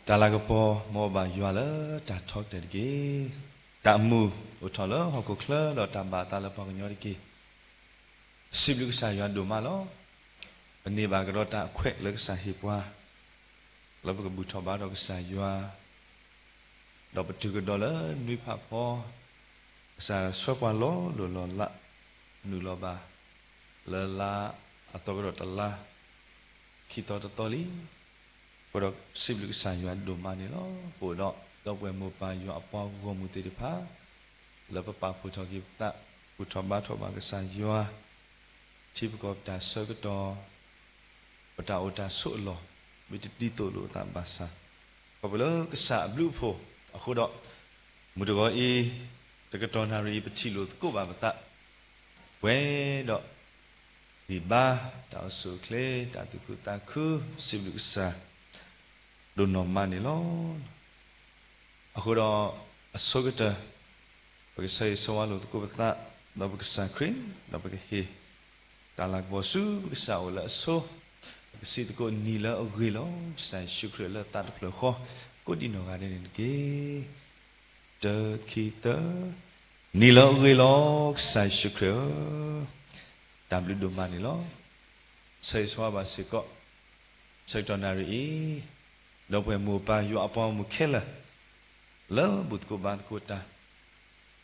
တၢ်လၤကပီၤ မ်အဘၣ်ယွၤလၢတၢ်ထီကတၢၢ်တက့ၢ်. တၢ်အမုာ်အိၣ်ထီၣ်လၢဟီၣ်ခိၣ်ချၢ ဒီးတၢ်ဘၣ်အသးလၢပှၤကညီတက့ၢ်. စံးဘျုးကစၢ်ယွၤဒိၣ်မးလီၤ. ပန့ၢ်ဘၣ်ကဒီးတၢ်အခွဲးလၢကစၢ်ဟ့ၣ်ပှၤ လၢပကဘူၣ်ထီၣ်ဘါထီၣ်ကစၢ်ယွၤ ဒီးပတုၤကဒီးလၢနွံဖးဖီ ကစၢ်ဆှၢပှၤလီၤလိၢ်လီၤလး နုာ်လီၤဘၣ် လၢလါအသီကဒီးတလါ ခံသီတသီလံ. အဃိဒီးစံးဘျုးကစၢ်ယွၤဒိၣ်မးန့ၣ်လီၤ. ပအိၣ်ဒီးဒီပုၢ်ဝဲၢ်မိၢ်ပၢ်ယွၤအပှၤဂီၢ်မုၢ်သ့ၣ်တဖၣ် လၢပပာ်ဖှိၣ်ထီၣ်က့ၤပသး ဘူၣ်ထီၣ်ဘါထီၣ်ဘၣ်ကစၢ်ယွၤ ထံပကီၢ်ပတၢ်ဆၢကတီၢ် ပတၢ်အိၣ်တၢ်ဆိးအလီၢ် မ့ၢ်တဒ်သိးလိာ်အသးဘၣ်ဆၣ် ခီဖျိလၢကစၢ်အဘျုးအဖှိၣ်အဃိဒီး မုၢ်တဂီၤအံၤ တကတီၢ်နၣ်ရံၣ်အံၤ ပထံၣ်လိာ်သကိးဘၣ်ပသး ပှဲၤဒီး ဂံၢ်ဘါ တၢ်အိၣ်ဆူၣ်အိၣ်ချ့ တၢ်သူၣ်ခုသးခု စံးဘျုးကစၢ် ဒိၣ်နီၢ်မးန့ၣ်လီၤ. အဃိဒီး အဆိကတၢၢ် ပကဆၢဂ့ၤဆၢဝါလိာ်သကိးပသး ဒီးပကစၢ်ခရံာ် ဒီးပကဟ့ၣ် တၢ်လၤကပီၤဆူပကစၢ်အိၣ်လၢအဆိ ပကစံးသကိးနံၤလၢအဂ့ၤလီၤ ကစၢ်ယ့ၣ်ၡူးခရံာ်လၢသးတဖျၢၣ်ဃီ ကိးဒံးနီၢ်ဂၤဒဲးန့ၣ်တက့ၢ်. တၢ ခံ သၢ, နံၤလၢအဂ့ၤလီၤ ကစၢ်ယ့ၣ်ၡူးခရံာ်ဧၢ, တၢ်ဘျုးဒိၣ်မးန့ၣ်လီၤ. ဆၢဂ့ၤဆၢဝါဘၣ်စ့ၢ်ကီး ဆၢကတီၢ်နၣ်ရံၣ်အံၤ ဒီပုၢ်ဝဲၢ်မိၢ်ပၢ်ယွၤအပှၤဂီၢ်မုၢ်ခဲလၢာ် လၢဘူၣ်သကိးဘါသကိးတၢ်,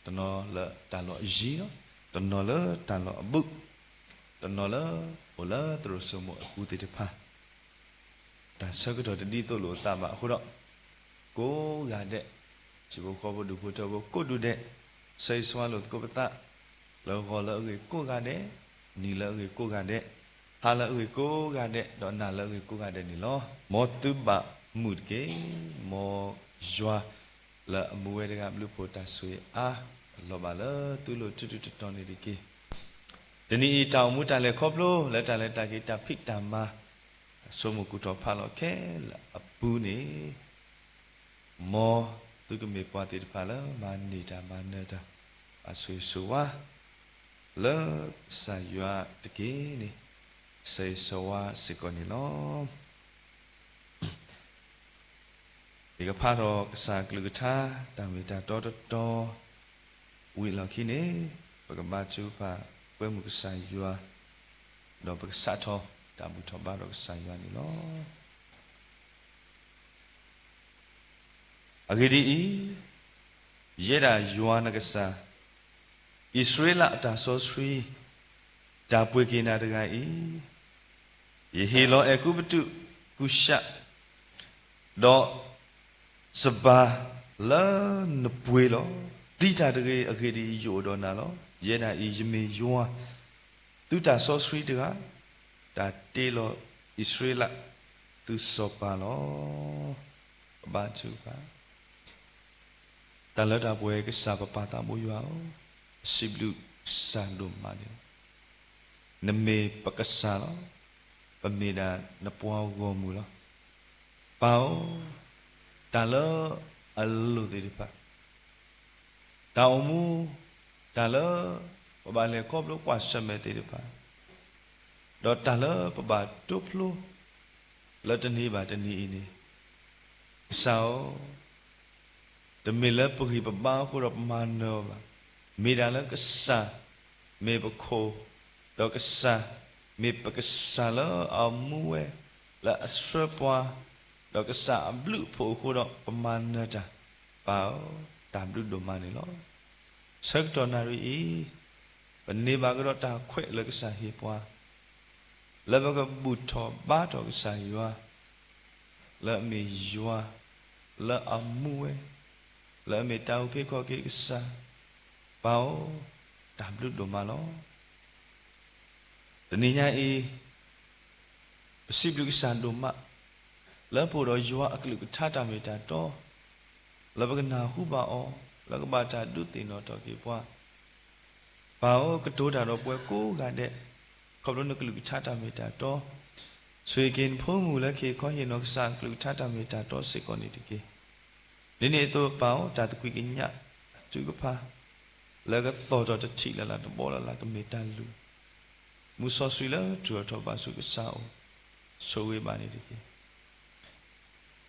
တနီၤလၢတၢ်လီၢ်အယံၤလီၤ, တနီၤလၢတၢ်လီၢ်အဘူး, တနီၤလၢအိၣ်လၢသရိာ်စိမိၤအပူၤသ့ၣ်တဖၣ် တၢ်ဆၢကတီၢ်တဒ်သိးလိာ်အသးဘၣ်အဃိဒီး ကိးဂၤဒဲး, ထံဖိကီၢ်ဖိဒူၣ်ဖိထၢဖိကိးဒူၣ်ဒဲး, ဆၢဂ့ၤဆၢဝါလိာ်သကိးပသး, လၢဂီၤလၢအဂ့ၤကိးဂၤဒဲး, နံၤလၢအဂ့ၤကိးဂၤဒဲး, ဟါလၢအဂ့ၤကိးဂၤဒဲး, ဒီးနၤလၢအဂ့ၤကိးဂၤဒဲးန့ၣ်လီၤ. မ်သုဘၣ်မုာ်တက့ၢ်. မ်ယွၤလၢအမူဝဲတဂၤအဘျုးအဖှိၣ်တၢ်ဆိၣ်ဂ့ၤအါ လီၤဘၣ်လၢသုလိၤထူထူတီတီန့ၣ်တက့ၢ်. တနံၤအံၤတၢ်အိၣ်မူတၢ်လဲၤခီဖျိ လၢတၢ်လဲၤတၢ်က့ၤတၢ်ဖံးတၢ်မၤ တၢ်ဆိကမိၣ်ကူၣ်ထီၣ်ဖးလီၤခဲလၢာ်အပူၤန့ၣ်, မ်သုကမ့ၢ်ပှၤသ့ၣ်တဖၣ်လၢမၤန့ၢ်တၢ်မၤနၢၤတၢ် ဘၣ်ဆိၣ်ဂ့ၤဆိၣ်ဝါ လၢကစၢ်ယွၤတက့ၢ်န့ၣ် ဆၢဂ့ၤဆၢဝါစ့ၢ်ကီးန့ၣ်လီၤ. ယကဖးထီၣ်ကစၢ်အကလုၢ်ကထါ တၢ်မ့ၢ်တၢ်တီတတီၤ ဝံၤအလီၢ်ခံန့ၣ် ပကဘါထုကဖၣ် ကွဲမုာ်ကစၢ်ယွၤ ဒီးပကစးထီၣ်တၢ်ဘူၣ်ထီၣ်ဘါထီၣ်ကစၢ်ယွၤန့ၣ်လီၤ. အဂ့ၢ်ဒ်အံၤ, ယဲဒၣ်ယွၤနကစၢ်, အံၣ်စရ့လးအတၢ်စီဆှံ, တၢ်ပှ့ၤက့ၤနၤတဂၤအံၤ, ယဟ့ၣ်လီၤအဲၤကူပတူး, ကူၡး, ဒီးစဘၤလၢနပှ့ၤလီၤ. ပျံၤတၢ်တဂ့ၤ, အဂ့ၢ်ဒ်အံၤ, ယအိၣ်ဒီးနၤလီၤ. ယဲဒၣ်အံၤ ယမ့ၢ်ယွၤ သုတၢ်စီဆှံတဂၤ, တၢ်တ့လီၤအံၣ်စရ့လး သုစီၤပၤလီၤ. ပဘါထုကဖၣ်. တၢ်လၢတၢ်ပှဲၤကစၢ်ပပၢ်သးဘိယွၤဧၢ, ပစံးဘျုးကစၢ်ဒိၣ်မးန့ၣ်လီၤ. နမ့ၢ်ပကစၢ်လီၤ. ပမ့ၢ်ဒၣ်နပှၤဂီၢ်မုၢ်လီၤ. ပၢ်ဧၢ, တၢ်လၢအလိၣ်သ့ၣ်တဖၣ် တၢ်အိၣ်မူ, တၢ်လၢပဘၣ်လဲၤခီဖျိကွၢ်ဆၢၣ်မဲာ်သ့ၣ်တဖၣ်, ဒီးတၢ်လၢပဘၣ်တိဖျိ လၢတနံၤဘၣ်တနံၤအံၤန့ၣ်, ကစၢ်ဧၢ, တမ့ၢ်လၢပဂံၢ်ပဘါအဃိဒီးပမၤနၢၤအီၤဘၣ်. မ့ၢ်ဒၣ်လၢကစၢ်မ့ၢ်ပခိၣ်, ဒီးကစၢ်မ့ၢ်ပကစၢ်လၢအမူဝဲ, လၢအဆှၢပှၤ, ဒီးကစၢ်အဘျုးအဖှိၣ်အဃိဒီးပမၤနၢၤတၢ်, ပၢ်ဧၢ, တၢ်ဘျုးဒိၣ်မးန့ၣ်လီၤ. ဆၢကတီၢ်နၣ်ရံၣ်အံၤ, ပန့ၢ်ဘၣ်ကဒီးတၢ်ခွဲးလၢကစၢ်ဟ့ၣ်ပှၤ လၢပကဘူၣ်ထီၣ်ဘါထီၣ်ကစၢ်ယွၤ, လၢအမ့ၢ်ယွၤ, လၢအမူဝဲ, လၢအမ့ၢ်တၢ်အုၣ်က့ၤခီၣ်က့ၤကစၢ်, ပၢ်ဧၢ, တၢ်ဘျုးဒိၣ်မးလီၤ. တနံၤညါအံၤ, ပစံးဘျုးကစၢ်ဒိၣ်မး, လၢပအိၣ်ဒီးယွၤအကလုၢ်ကထါတၢ်မ့ၢ်တၢ်တီ, လၢပကနၢ်ဟူဘၣ်အီၤ, လၢကဘၣ်တၢ်ဒုးသ့ၣ်နီၣ်ထီၣ်က့ၤပှၤ, ပၢ်ဧၢ, ကတိၤတၢ်ဒီးပဝဲကိးဂၤဒဲး, ခီဖျိနကလုၢ်ကထါတၢ်မ့ၢ်တၢ်တီ, ဆိၣ်ဂ့ၤက့ၤနဖိမုၣ်လၢကဟ့ၣ်ခီဟ့ၣ်နီၤကစၢ်အကလုၢ်ကထါတၢ်မ့ၢ်တၢ်တီစ့ၢ်ကီးန့ၣ်တက့ၢ်. ဒ်န့ၣ်အသိးပၢ်ဧၢ, တၢ်သကွံာ်ကညး, တၢ်ထုကဖၣ်, လၢကသီၣ်ထီၣ်တထံၣ်လၢ်လၢ်တဘီလၢ်လၢ်ကမ့ၢ်တၢ်လုၢ်, မုၢ်စီဆှံလၢတြူာ်ထီၣ်ဘၣ်ဆူကစၢ်အအိၣ်, ဆိၣ်ဂ့ၤဘၣ်န့ၣ်တက့ၢ်.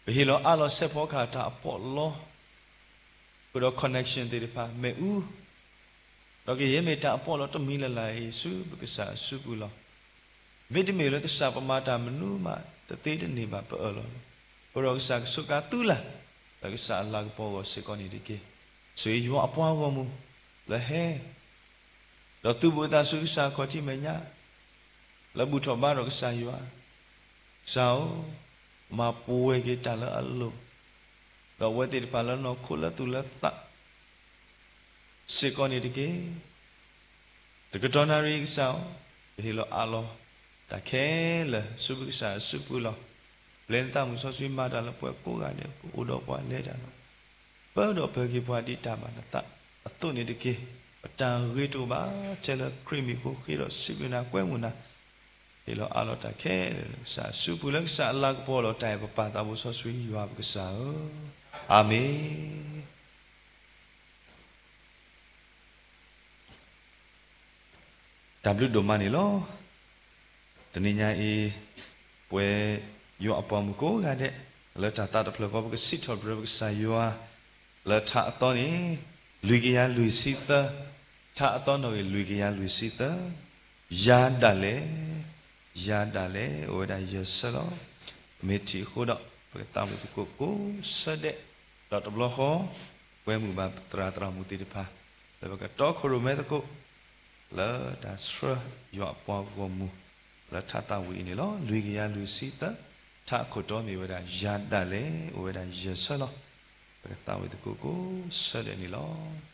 ပဟ့ၣ်လီၤအးလီၤစဲးဖီကဟၣ်တၢ်အပီးအလီ ဃုာ်ဒီး connection သ့ၣ်တဖၣ် မ့ၣ်အူ ဒီးကယဲၢ်မ့ၢ်တၢ်အပီးအလီတမံၤလၢ်လၢ်အံၤ ဆူပကစၢ်အစုပူၤလီၤ. မ့တမ့ၢ်လၢကစၢ်ပမၤတၢ်မနုၤမးတသ့တန့ၢ်ဘၣ် ပအၢၣ်လီၤလီၤ. အဃိဒီးကစၢ်ကစူးကါသုလၢ် လၢကစၢ်အလၤကပီၤအဂီၢ်စ့ၢ်ကီးန့ၣ်တက့ၢ်. ဆိၣ်ဂ့ၤယွၤအပှၤဂီၢ်မုၢ် လၢဟဲ ဒီးသုးဘူးအသးဆူကစၢ်အခီၣ်ထံးမဲာ်ညါ လၢဘူၣ်ထီၣ်ဘါထီၣ်ကစၢ်ယွၤ, ကစၢ်ဧၢ, မၤပူၤဝဲက့ၤတၢ်လၢအလိၣ်, ဒီးအဝဲသ့ၣ်တဖၣ်လၢနီၢ်ခိလၢသူၣ်လၢသး စ့ၢ်ကီးန့ၣ်တက့ၢ်. တကတီၢ်နၣ်ရံၣ်ကစၢ်ဧၢ, ပဟ့ၣ်လီၤအးလီၤ တၢ်ခဲလၢာ်ဆူပကစၢ်အစုပူၤလီၤ. ပျဲနသးမုၢ်စီဆှံမၤတၢ်လၢပှၤကိးဂၤဒဲး ကအိၣ်ဒီးပှၤလဲၤတၢ်လီၤ. ပၢဒီးပၢၤက့ၤပှၤဒ်တၢ်ဘၣ်နသးအသိးန့ၣ်တက့ၢ်. ပတၢ်ဂ့ၤတအိၣ်ဘၣ် ထဲလၢခရံာ်မံၤအဃိ ဃ့ဒီးစံးဘျုးနၤကွဲမုာ်နၤ ဟ့ၣ်လီၤအးလီၤတၢ်ခဲလၢာ်လၢကစၢ်အစုပူၤ လၢကစၢ်အလၤကပီၤလီၤတၢ်အဲၣ်ပပၢ်သးဘိစီဆှံယွၤပကစၢ်ဧၢ, အၤမ့ၣ်. တၢ်ဘျုးဒိၣ်မးန့ၣ်လီၤ. တနံၤညါအံၤ ပဝဲယွၤအပှၤမုၣ်ကိးဂၤဒဲး လၢတၢ်သးတဖျၢၣ်ဃီ ပကစံးထီၣ်ပတြၢၤပကစၢ်ယွၤ လၢထါအသီန့ၣ် လွံၢ်ကယၤလွံၢ်ဆံသၢ, ထါအသီနီၣ်ဂံၢ်လွံၢ်ကယၤလွံၢ်ဆံသၢ, ယၤဒၣ်လဲာ်, ယၤဒၣ်လဲာ် အိၣ်ဝဲဒၣ်ယဲၢ်ဆၢလီၤ. ပမ့ၢ်ထံၣ်အဃိဒီး ပကသးဝံၣ်သကိးကိးဆၢဒဲး, ဒီးတဘျီဃီ ကွဲမုာ်ဘၣ်ပသရၣ်သရၣ်မုၣ်သ့ၣ်တဖၣ် လၢပကတီခိၣ်ရိၣ်မဲသကိး လၢတၢ်ဆှၢယွၤအပှၤဂီၢ်မုၢ် လၢထါသးဝံၣ်အံၤန့ၣ်လီၤ. လွံၢ်ကယၤလွံၢ်ဆံသၢ, ထါအခိၣ်တီမ့ၢ်ဝဲဒၣ် ယၤဒၣ်လဲာ် အိၣ်ဝဲဒၣ်ယဲၢ်ဆၢလီၤ. ပကသးဝံၣ်သကိးကိးဆၢဒဲးန့ၣ်လီၤ.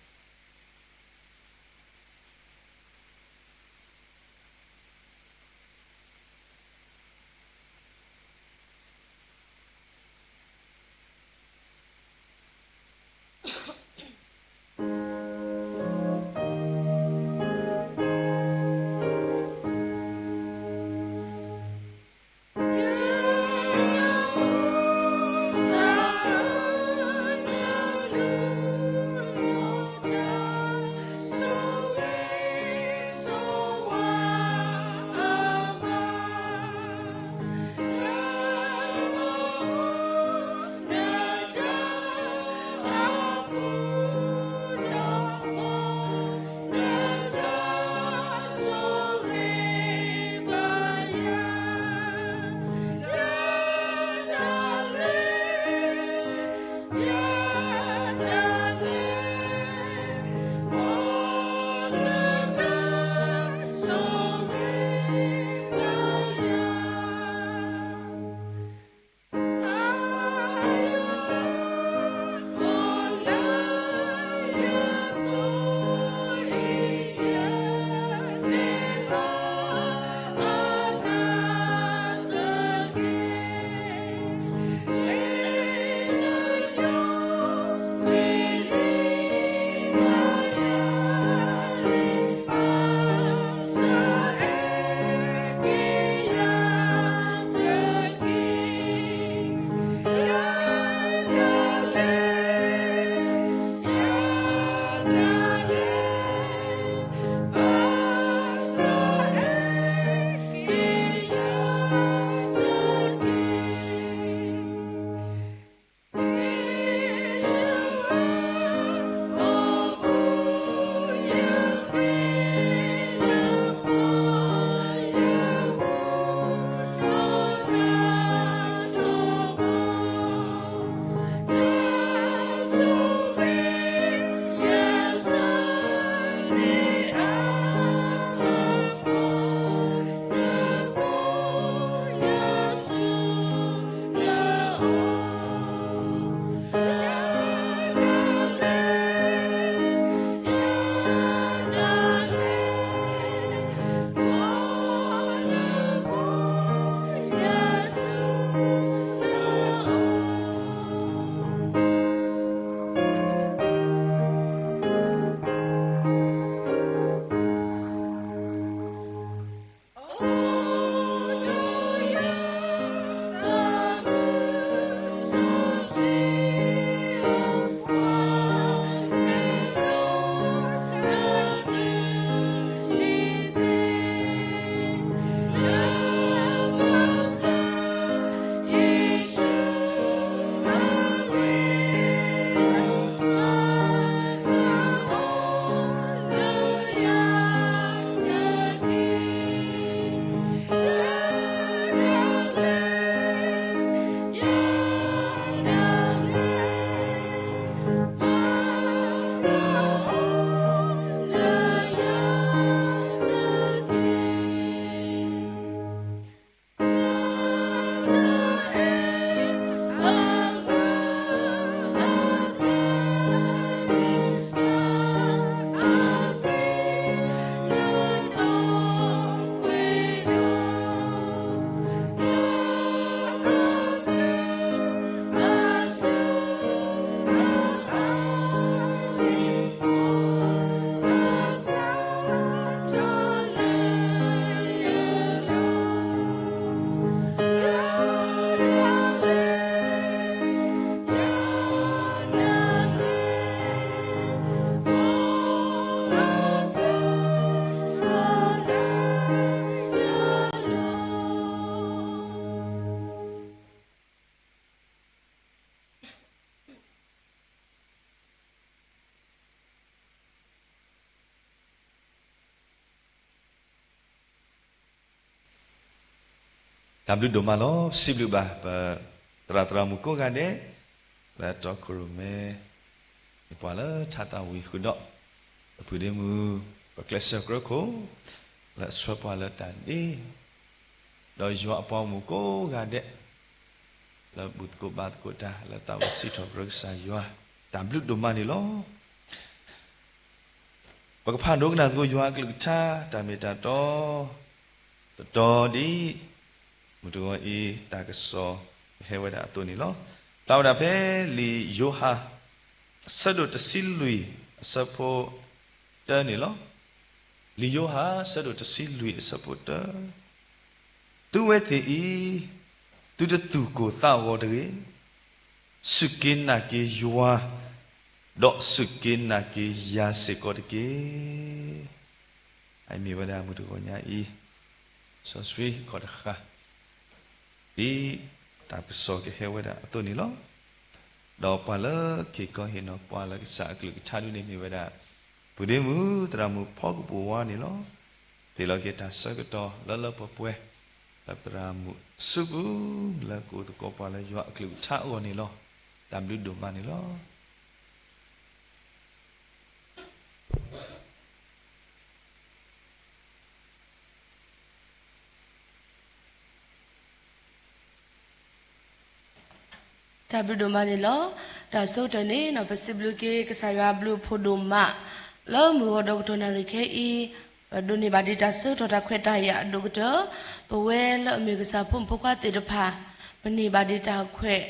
တၢ်ဘျုးဒိၣ်မးလီၤ. ပစံးဘျုးဘၣ် ပသရၣ်သရၣ်မုၣ်ကိးဂၤဒဲး လၢတီခိၣ်ရိၣ်မဲ မ့ၢ်ပှၤလၢထါသၣ်ဝံၤဃုာ်ဒီး ပဖုဒ့မုၣ် ပကျဲးစၢးကြၢးခိၣ် လၢအဆှၢပှၤလၢတၢ်ဒ့ ဒီးယွၤအပှၤဂီၢ်မုၢ်ကိးဂၤဒဲး လၢဘူၣ်သကိးဘါသကိးတၢ် လၢသးဝံၤစံးထီၣ်ပတြၢၤကစၢ်ယွၤ တၢ်ဘျုးဒိၣ်မးန့ၣ်လီၤ. ပကဖးဒိကနၣ်သကိးယွၤအကလုၢ်ကထါ တၢ်မ့ၢ်တၢ်တီ တတီၤဒ်အံၤ, မုၢ်တဂီၤအံၤ တၢ်ကစီၣ်ကဟဲဝဲဒၣ်အသိးန့ၣ်လီၤ. ဖျါဝဲဒၣ်ဖဲလံာ်ယိၤဟၣ် အဆၢဒိၣ်တဆံလွံၢ် အဆၢဖိတၢန့ၣ်လီၤ. လံာ်ယိၤဟၣ် အဆၢဒိၣ်တဆံလွံၢ် အဆၢဖိတၢ သုဝဲသ့ၣ်အံၤ သုတသူၣ်ကိၢ်သးဂီၤတဂ့ၤ, စူၢ်က့ၤနာ်က့ၤယွၤ, ဒီးစူၢ်က့ၤနာ်က့ၤယၤစ့ၢ်ကီးတက့ၢ်. အမ့ၢ်ဝဲဒၣ်မုၢ်တဂီၤညါအံၤ စီဆှံခီၣ်တဃၣ် ဒ်တၢ်ကစီၣ်ကဟဲဝဲဒၣ်အသိးန့ၣ်လီၤ. ဒီးပှၤလၢက့ၤကီဟ့ၣ်နီၤပှၤလၢကစၢ်အကလုၢ်ကထါဒ်န့ၣ်မ့ၢ်ဝဲဒၣ် ပူၤဒ့မုၣ်သရၣ်မုၣ်ဖီကပိာ်ဝါန့ၣ်လီၤ. ဟ့ၣ်လီၤက့ၤတၢ်ဆၢကတီၢ်လၢလၢပှဲၤပှဲၤ လၢပသရၣ်မုၣ်အစုပူၤ လၢကအိၣ်သကိးပှၤလၢယွၤအကလုၢ်ကထါအဂီၢ်န့ၣ်လီၤ. တၢ်ဘျုးဒိၣ်မးန့ၣ်လီၤ. တၢ်ဘျုးဒိၣ်မးန့ၣ်လီၤ. တၢ်ဆၢကတီၢ်န့ၣ် ပစံးဘျုးက့ၤကစၢ်ယွၤအဘျုးအဖှိၣ်ဒိၣ်မး လၢမုၢ်ဂီၤဒီးကတီၢ်နၣ်ရံၣ်ခဲအံၤ ပဒိးန့ၢ်ဘၣ်ဒံးတၢ်ဆၢကတီၢ်တၢ်ခွဲးတၢ်ယာ်အဒိၣ်ကတၢၢ် ပဝဲလၢအမ့ၢ်ကစၢ်ဖိမုၣ်ဖိခွါသ့ၣ်တဖၣ် ပန့ၢ်ဘၣ်ဒံးတၢ်ခွဲး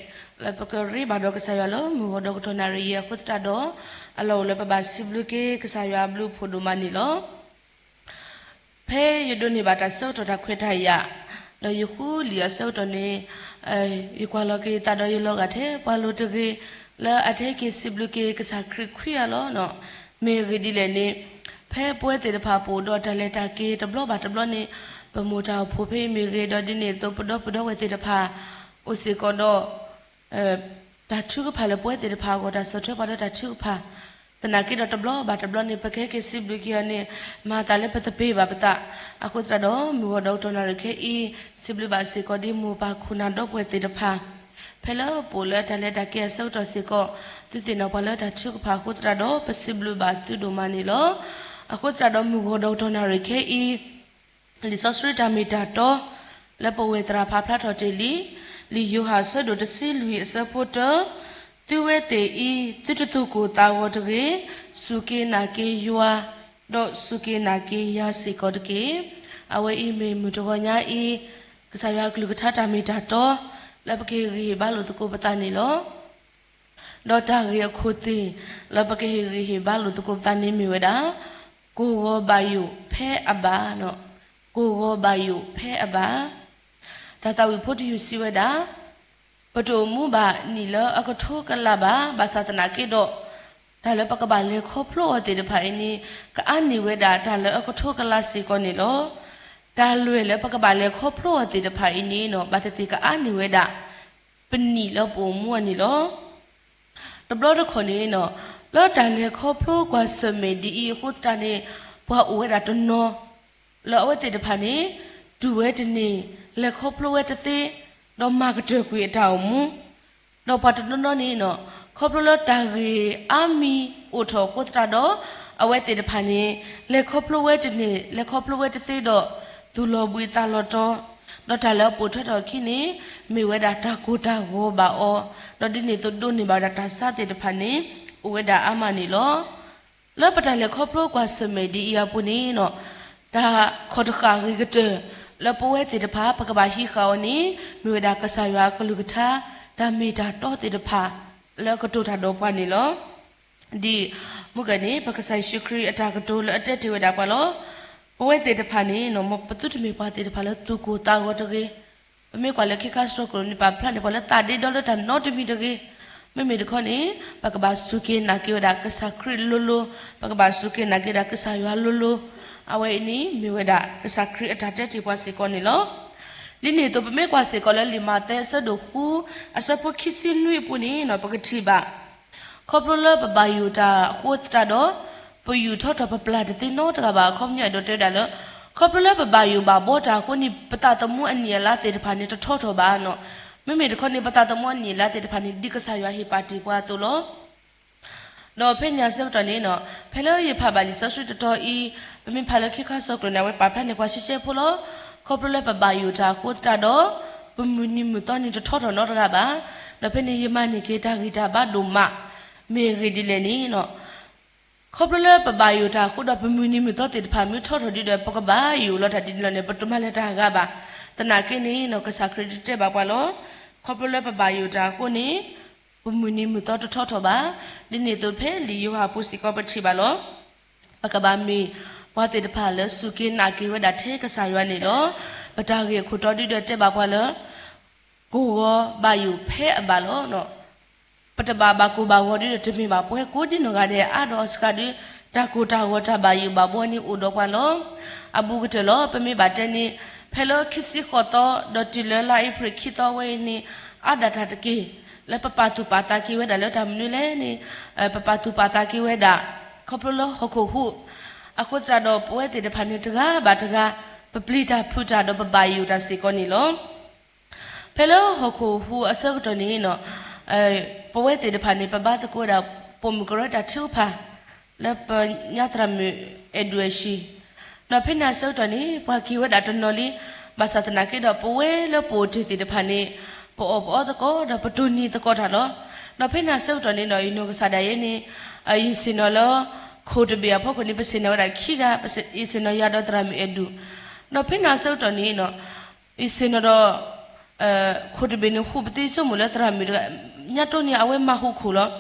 လၢပကရ့ဘၣ်ဒီးကစၢ်ယွၤလၢမုၢ်ဂီၤဒီးကတီၢ်နၣ်ရံၣ်အံၤအဃိသတးဒီး အလီၢ်အိၣ်လၢပဘၣ်စံးဘျုးက့ၤကစၢ်ယွၤအဘျုးအဖှိၣ်ဒိၣ်မးန့ၣ်လီၤ. ဖဲယဒိးန့ၢ်ဘၣ်တၢ်ဆၢကတီၢ်တၢ်ခွဲးတၢ်ယာ် ဒီးယဃုလံာ်အဆၢကတီၢ်န့ၣ် ယကွၢ်လီၤက့ၤသးဒီးယလီၤဂာ်ထဲပှၤလိၤတဂ့ၤ လၢအတဟဲက့ၤစံးဘျုးက့ၤကစၢ်ခရံာ်ခွံဂၤလီၤ. မ့ၢ်အဂ့ၢ်ဒ်လဲၣ်န့ၣ် ဖဲပဝဲသ့ၣ်တဖၣ်ပအိၣ်ဒီးတၢ်လဲၤတၢ်က့ၤတဘျီဘၣ်တဘျီန့ၣ် ပမိၢ်တၢ်အိၣ်ဖှိၣ်ဖဲအံၤမ့ၢ်ဂ့ၤ ဒီးဒ်န့ၣ်အသိးပဒီပုၢ်ဒီဝဲၢ်သ့ၣ်တဖၣ် အိၣ်စ့ၢ်ကီးဒီး တၢ်ထုကဖၣ်လၢပဝဲသ့ၣ်တဖၣ်အဂီၢ် တၢ်ဆီၣ်ထွဲပှၤလၢတၢ်ထုကဖၣ် သနာ်က့ဒီးတဘျီဘၣ်တဘျီန့ၣ် ပကဟဲက့ၤစံးဘျုးက့ၤအီၤန့ၣ် မၤသးလၢပသပ့ၤဘၣ်ပသး အဃိသတးဒီး မုၢ်ဂီၤဒီးကတီၢ်နၣ်ရံၣ်ခဲအံၤ စံးဘျုးဘၣ်စ့ၢ်ကီးဒ်မိၢ်ပၢ်ခိၣ်နၢ်ဒီပုၢ်ဝဲၢ်သ့ၣ်တဖၣ် ဖဲလၢပအိၣ်လၢတၢ်လဲၤတၢ်က့ၤအဆၢကတီၢ်စ့ၢ်ကီး သုသ့ၣ်နီၣ်ပှၤလၢတၢ်ထုကဖၣ်အဃိသတးဒီး ပစံးဘျုးဘၣ်သုဒိၣ်မးန့ၣ်လီၤ. အဃိသတးဒီး မုၢ်ဂီၤဒီးကတီၢ်နၣ်ရံၣ်ခဲအံၤ လံာ်စီဆှံတၢ်မ့ၢ်တၢ်တီ လၢပဝဲၢ်သရၣ်ဖးဖျါထီၣ်တ့ၢ်လံ, လံာ်ယိၤဟၣ်အဆၢဒိၣ်တဆံလွံၢ်အဆၢဖိတၢ, သုဝဲသ့ၣ်အံၤ သုတသူၣ်ကိၢ်သးဂီၤတဂ့ၤ, စူၢ်က့ၤနာ်က့ၤယွၤ, ဒီးစူၢ်က့ၤနာ်က့ၤယၤစ့ၢ်ကီးတက့ၢ်. အဝဲအံၤမ့ၢ်မုၢ်တဂီၤညါအံၤ ကစၢ်ယွၤအကလုၢ်ကထါတၢ်မ့ၢ်တၢ်တီ လၢပကဟ့ၣ်ဂံၢ်ဟ့ၣ်ဘါလိာ်သကိးပသးန့ၣ်လီၤ. ဒီးတၢ်ဂ့ၢ်အခိၣ်သ့ၣ် လၢပကဟ့ၣ်ဂံၢ်ဟ့ၣ်ဘါလိာ်သကိးပသးန့ၣ်မ့ၢ်ဝဲဒၣ်, ကိၢ်ဂီၤဘၣ်ယိၣ်ဖဲအဘၣ်, ကိၢ်ဂီၤဘၣ်ယိၣ်ဖဲအဘၣ်. တၢ်သးဝံၣ်ဖိတယုၢ်စံးဝဲဒၣ်, ပတအိၣ်မူဘၣ်နံၣ်လၢအကထိကလးဘၣ်, ဘၣ်ဆၣ်သနာ်က့ဒီး တၢ်လၢပကဘၣ်လဲၤခီဖျိအီၤသ့ၣ်တဖၣ်အံၤန့ၣ် ကအါန့ၢ်ဝဲဒၣ်တၢ်လၢအကထိကလးစ့ၢ်ကီးန့ၣ်လီၤ. တၢ်လွဲၢ်လၢပကဘၣ်လဲၤခီဖျိအီၤသ့ၣ်တဖၣ်အံၤန့ၣ် ဘၣ်သ့ၣ်သ့ၣ်ကအါန့ၢ်ဝဲဒၣ် ပနံၣ်လၢပအိၣ်မူအီၤန့ၣ်လီၤ. တဘျီတခီၣ်န့ၣ် လၢတၢ်လဲၤခီဖျိကွၢ်ဆၢၣ်မဲာ်ဒ်အံၤအဃိသတးန့ၣ် ပှၤအိၣ်ဝဲဒၣ်တနီၤ လၢအဝဲသ့ၣ်တဖၣ်န့ၣ် တူၢ်ဝဲတန့ၢ်, လဲၤခီဖျိဝဲတသ့, ဒီးမၤကတၢၢ်ကွံာ်အတၢ်အိၣ်မူ, ဒီးပှၤတနီၤနီၤန့ၣ် ခီဖျိလၢတၢ်ဂ့ၢ်အါမံၤအိၣ်ထီၣ်အဃိသတးဒီး အဝဲသ့ၣ်တဖၣ်န့ၣ် လဲၤခီဖျိဝဲတန့ၢ်, လဲၤခီဖျိဝဲတသ့ဒီး သူၣ်လီၤဘှံးသးလီၤတီၤ, ဒီးတၢ်လၢအပိာ်ထွဲထီၣ်အခံန့ၣ် မ့ၢ်ဝဲဒၣ်တၢ်ကိၢ်တၢ်ဂီၤဘၣ်အီၤ, ဒီးဒ်န့ၣ်အသိးဒိးန့ၢ်ဘၣ်ဝဲဒၣ်တၢ်ဆါသ့ၣ်တဖၣ်န့ၣ် အိၣ်ဝဲဒၣ်အါမးန့ၣ်လီၤ. လၢပတၢ်လဲၤခီဖျိကွၢ်ဆၢၣ်မဲာ်ဒ်အံၤအပူၤန့ၣ် တၢ်ခီၣ်တဃၣ်ဂ့ၤကတၢၢ် လၢပဝဲသ့ၣ်တဖၣ် ပကဘၣ်ဟံးဃာ်အီၤန့ၣ် မ့ၢ်ဝဲဒၣ်ကစၢ်ယွၤအကလုၢ်ကထါ တၢ်မ့ၢ်တၢ်တီသ့ၣ်တဖၣ် လၢအကတိၤတၢ်ဒီးပှၤန့ၣ်လီၤ. ဒ်မုၢ်ကၢန့ၣ် ပကစၢ်ယ့ၣ်ၡူးခရံာ်အတၢ်ကတိၤလၢအတဲတ့ၢ်ဝဲဒၣ်ပှၤလီၤ. ပဝဲသ့ၣ်တဖၣ်န့ၣ် ပသုတမ့ၢ်ပှၤသ့ၣ်တဖၣ်လၢသူၣ်ကိၢ်သးဂီၤတဂ့ၤ. ပမ့ၢ်ကွၢ်လၢခံခါစတီၢ်ကရၢၣ်န့ၣ် ပာ်ဖျါန့ၢ်ပှၤလၢသးဒ့ဒီလၢတၢ်နီတမံၤတဂ့ၤ. မ့မ့ၢ်တခီန့ၣ် ပကဘၣ်စူၢ်က့ၤနာ်က့ၤဝဲဒၣ်ကစၢ်ခရံာ်လိၤလိၤ, ပကဘၣ်စူၢ်က့ၤနာ်က့ၤဝဲဒၣ်ကစၢ်ယွၤလိၤလိၤ. အဝဲအံၤန့ၣ် မ့ၢ်ဝဲဒၣ်ကစၢ်ခရံာ်အတၢ်တဲတ့ၢ်ပှၤစ့ၢ်ကီးန့ၣ်လီၤ. ဒ်န့ၣ်အသိး ပမ့ၢ်ကွၢ်စ့ၢ်ကီးလၢလံာ်မးသဲအဆၢဒိၣ်ဃု အဆၢဖိခံဆံနွံအပူၤန့ၣ် ပကထံၣ်ဘၣ် ခီဖျိလၢပဘၣ်ယိၣ်တၢ်အဃိသတးဒီး ပယူာ်ထီၣ်ထီၣ်ပပျၢ်တသ့နီတဂၤဘၣ်. အခီပညီအဲၣ်ဒိးတဲဝဲဒၣ်လၢ ခီဖျိလၢပဘၣ်ယိၣ်ဘၣ်ဘှီတၢ်အဃိန့ၣ် ပသးသမူအနံၣ်အလါသ့ၣ်တဖၣ်န့ၣ် တထီထီၣ်ဘၣ်နီၤ. မ့မ့ၢ်တခီန့ၣ် ပသးသမူအနံၣ်အလါသ့ၣ်တဖၣ်န့ၣ် ဒ်ကစၢ်ယွၤဟ့ၣ်ပာ်တ့ၢ်ပှၤအသိးလီၤ. ဒီးဖဲန့ၣ်အဆၢကတီၢ်န့ၣ်နီၤ, ဖဲလၢယဖးဘၣ်လံာ်စီဆှံတတီၤအံၤ, ပမ့ၢ်ဖးလၢခ့ခါစီကျိၤန့ၣ် အဝဲပာ်ဖျါန့ၢ်ပှၤရှဲရှဲဖိလီၤ. ခီဖျိလၢပဘၣ်ယိၣ်တၢ်အဃိသတးဒီး, ပမုၢ်နံၤမုၢ်သီန့ၣ် တထီထီၣ်နီတဂၤဘၣ်. ဒီးဖဲန့ၣ်ယမၤန့ၢ်က့ၤတၢ်ဂံၢ်တၢ်ဘါဒိၣ်မး, မ့ၢ်အဂ့ၢ်ဒ်လဲၣ်န့ၣ်နီၤ, ခီဖျိလၢပဘၣ်ယိၣ်တၢ်အဃိဒီး ပမုၢ်နံၤမုၢ်သီသ့ၣ်တဖၣ်မ့ၢ်ထီထီၣ်ဒံးဒီး ပကဘၣ်ယိၣ်လီၤတၢ်ဒ်န့ၣ်လီၤန့ၣ် ပတမၤလၢၤတၢ်ဂၤဘၣ်. သနာ်က့န့ၣ်နီၤ ကစၢ်ခရံာ်တဲဘၣ်ပှၤလီၤ. ခီဖျိလၢပဘၣ်ယိၣ်တၢ်အဃိန့ၣ်, ပမုၢ်နံၤမုၢ်သီတထီထီၣ်ဘၣ်. ဒ်န့ၣ်အသိးဖဲလံာ်ယိၤဟၣ်အပူၤစ့ၢ်ကီးပထံၣ်ဘၣ်လီၤ. ပကဘၣ်မ့ၢ်ပှၤသ့ၣ်တဖၣ်လၢစူၢ်က့ၤနာ်က့ၤဝဲဒၣ်ထဲကစၢ်ယွၤန့ၣ်လီၤ. ပတၢ်ဂ့ၢ်အခိၣ်တီဒုဒီးတဲဘၣ်ပှၤလၢ ကိၢ်ဂီၤဘၣ်ယိၣ်ဖဲအဘၣ်လီၤ. ပတဘၣ်ဘၣ်ကိၢ်ဘၣ်ဂီၤဒုဒီးတမ့ၢ်ဘၣ် ပဝဲကိးဒံနီၢ်ဂၤဒဲးအါဒီးအစှၤဒု တၢ်ကိၢ်တၢ်ဂီၤတၢ်ဘၣ်ယိၣ်ဘၣ်ဘှီန့ၣ်အိၣ်ဒီးပှၤလီၤ. အဘူးကတၢၢ်လီၤ ပမ့ၢ်ဘၣ်တဲန့ၣ်, ဖဲလၢခံဆံဃိးသီ ဒီးတုၤလၢလါအ့ဖြ့ၣ်ခံသီဝဲအံၤန့ၣ်, အါဒၣ်တၢ်တက့ၢ်, လၢပပာ်သူၣ်ပာ်သးက့ၤဝဲဒၣ်လၢတၢ်မနုၤလဲၣ်န့ၣ်, ပပာ်သူၣ်ပာ်သးက့ၤဝဲဒၣ် ခီဖျိလၢဟီၣ်ခိၣ်ဟူး, အဃိသတးဒီးပဝဲသ့ၣ်တဖၣ်န့ၣ်တဂၤဘၣ်တဂၤ, ပပျံၤတၢ်ဖုးတၢ်ဒီးပဘၣ်ယိၣ်တၢ်စ့ၢ်ကီးန့ၣ်လီၤ. ဖဲလၢဟီၣ်ခိၣ်ဟူးအဆၢကတီၢ်န့ၣ်နီၤ, ပဝဲသ့ၣ်တဖၣ်န့ၣ် ပဘါသကိးဝဲဒၣ် ပိာ်မုၣ်ကရၢတၢ်ထုကဖၣ် လၢပညါသရၣ်မုၣ်အဲၣ်ဒူၣ်အဟံၣ်, ဒီးဖဲန့ၣ်အဆၢကတီၢ်န့ၣ် ပှၤက့ၤဝဲဒၣ်တနီၤလံ, ဘၣ်ဆၣ်သနာ်က့ဒီး ပဝဲလၢပအိၣ်တ့ၢ်သ့ၣ်တဖၣ်န့ၣ် ပအီၣ်ပအီသကိးဒီးပတိၢ်နီၣ်သကိးတၢ်လီၤ. ဒီးဖဲန့ၣ်အဆၢကတီၢ်န့ၣ်နီၤ ယနီၢ်ကစၢ်ဒၣ်ယဲန့ၣ်, ယဆ့ၣ်နီၤလၢ ခိၣ်တဘ့ၣ်အဖီခိၣ်န့ၣ် ပဆ့ၣ်နီၤဝဲဒၣ်ခံဂၤ, ယဆ့ၣ်နီၤယၤဒီးသရၣ်မုၣ်အဲၣ်ဒူၣ်, ဒီးဖဲန့ၣ်အဆၢကတီၢ်န့ၣ်နီၤ ယဆ့ၣ်နီၤဒီး ခိၣ်တဘ့ၣ်န့ၣ် ဟူးပသ့ဆိကမိၣ်လၢသရၣ်မုၣ်တဂၤ, ညါတိၢ်န့ၣ် အဝဲမၤဟူးခိၣ်လီၤ.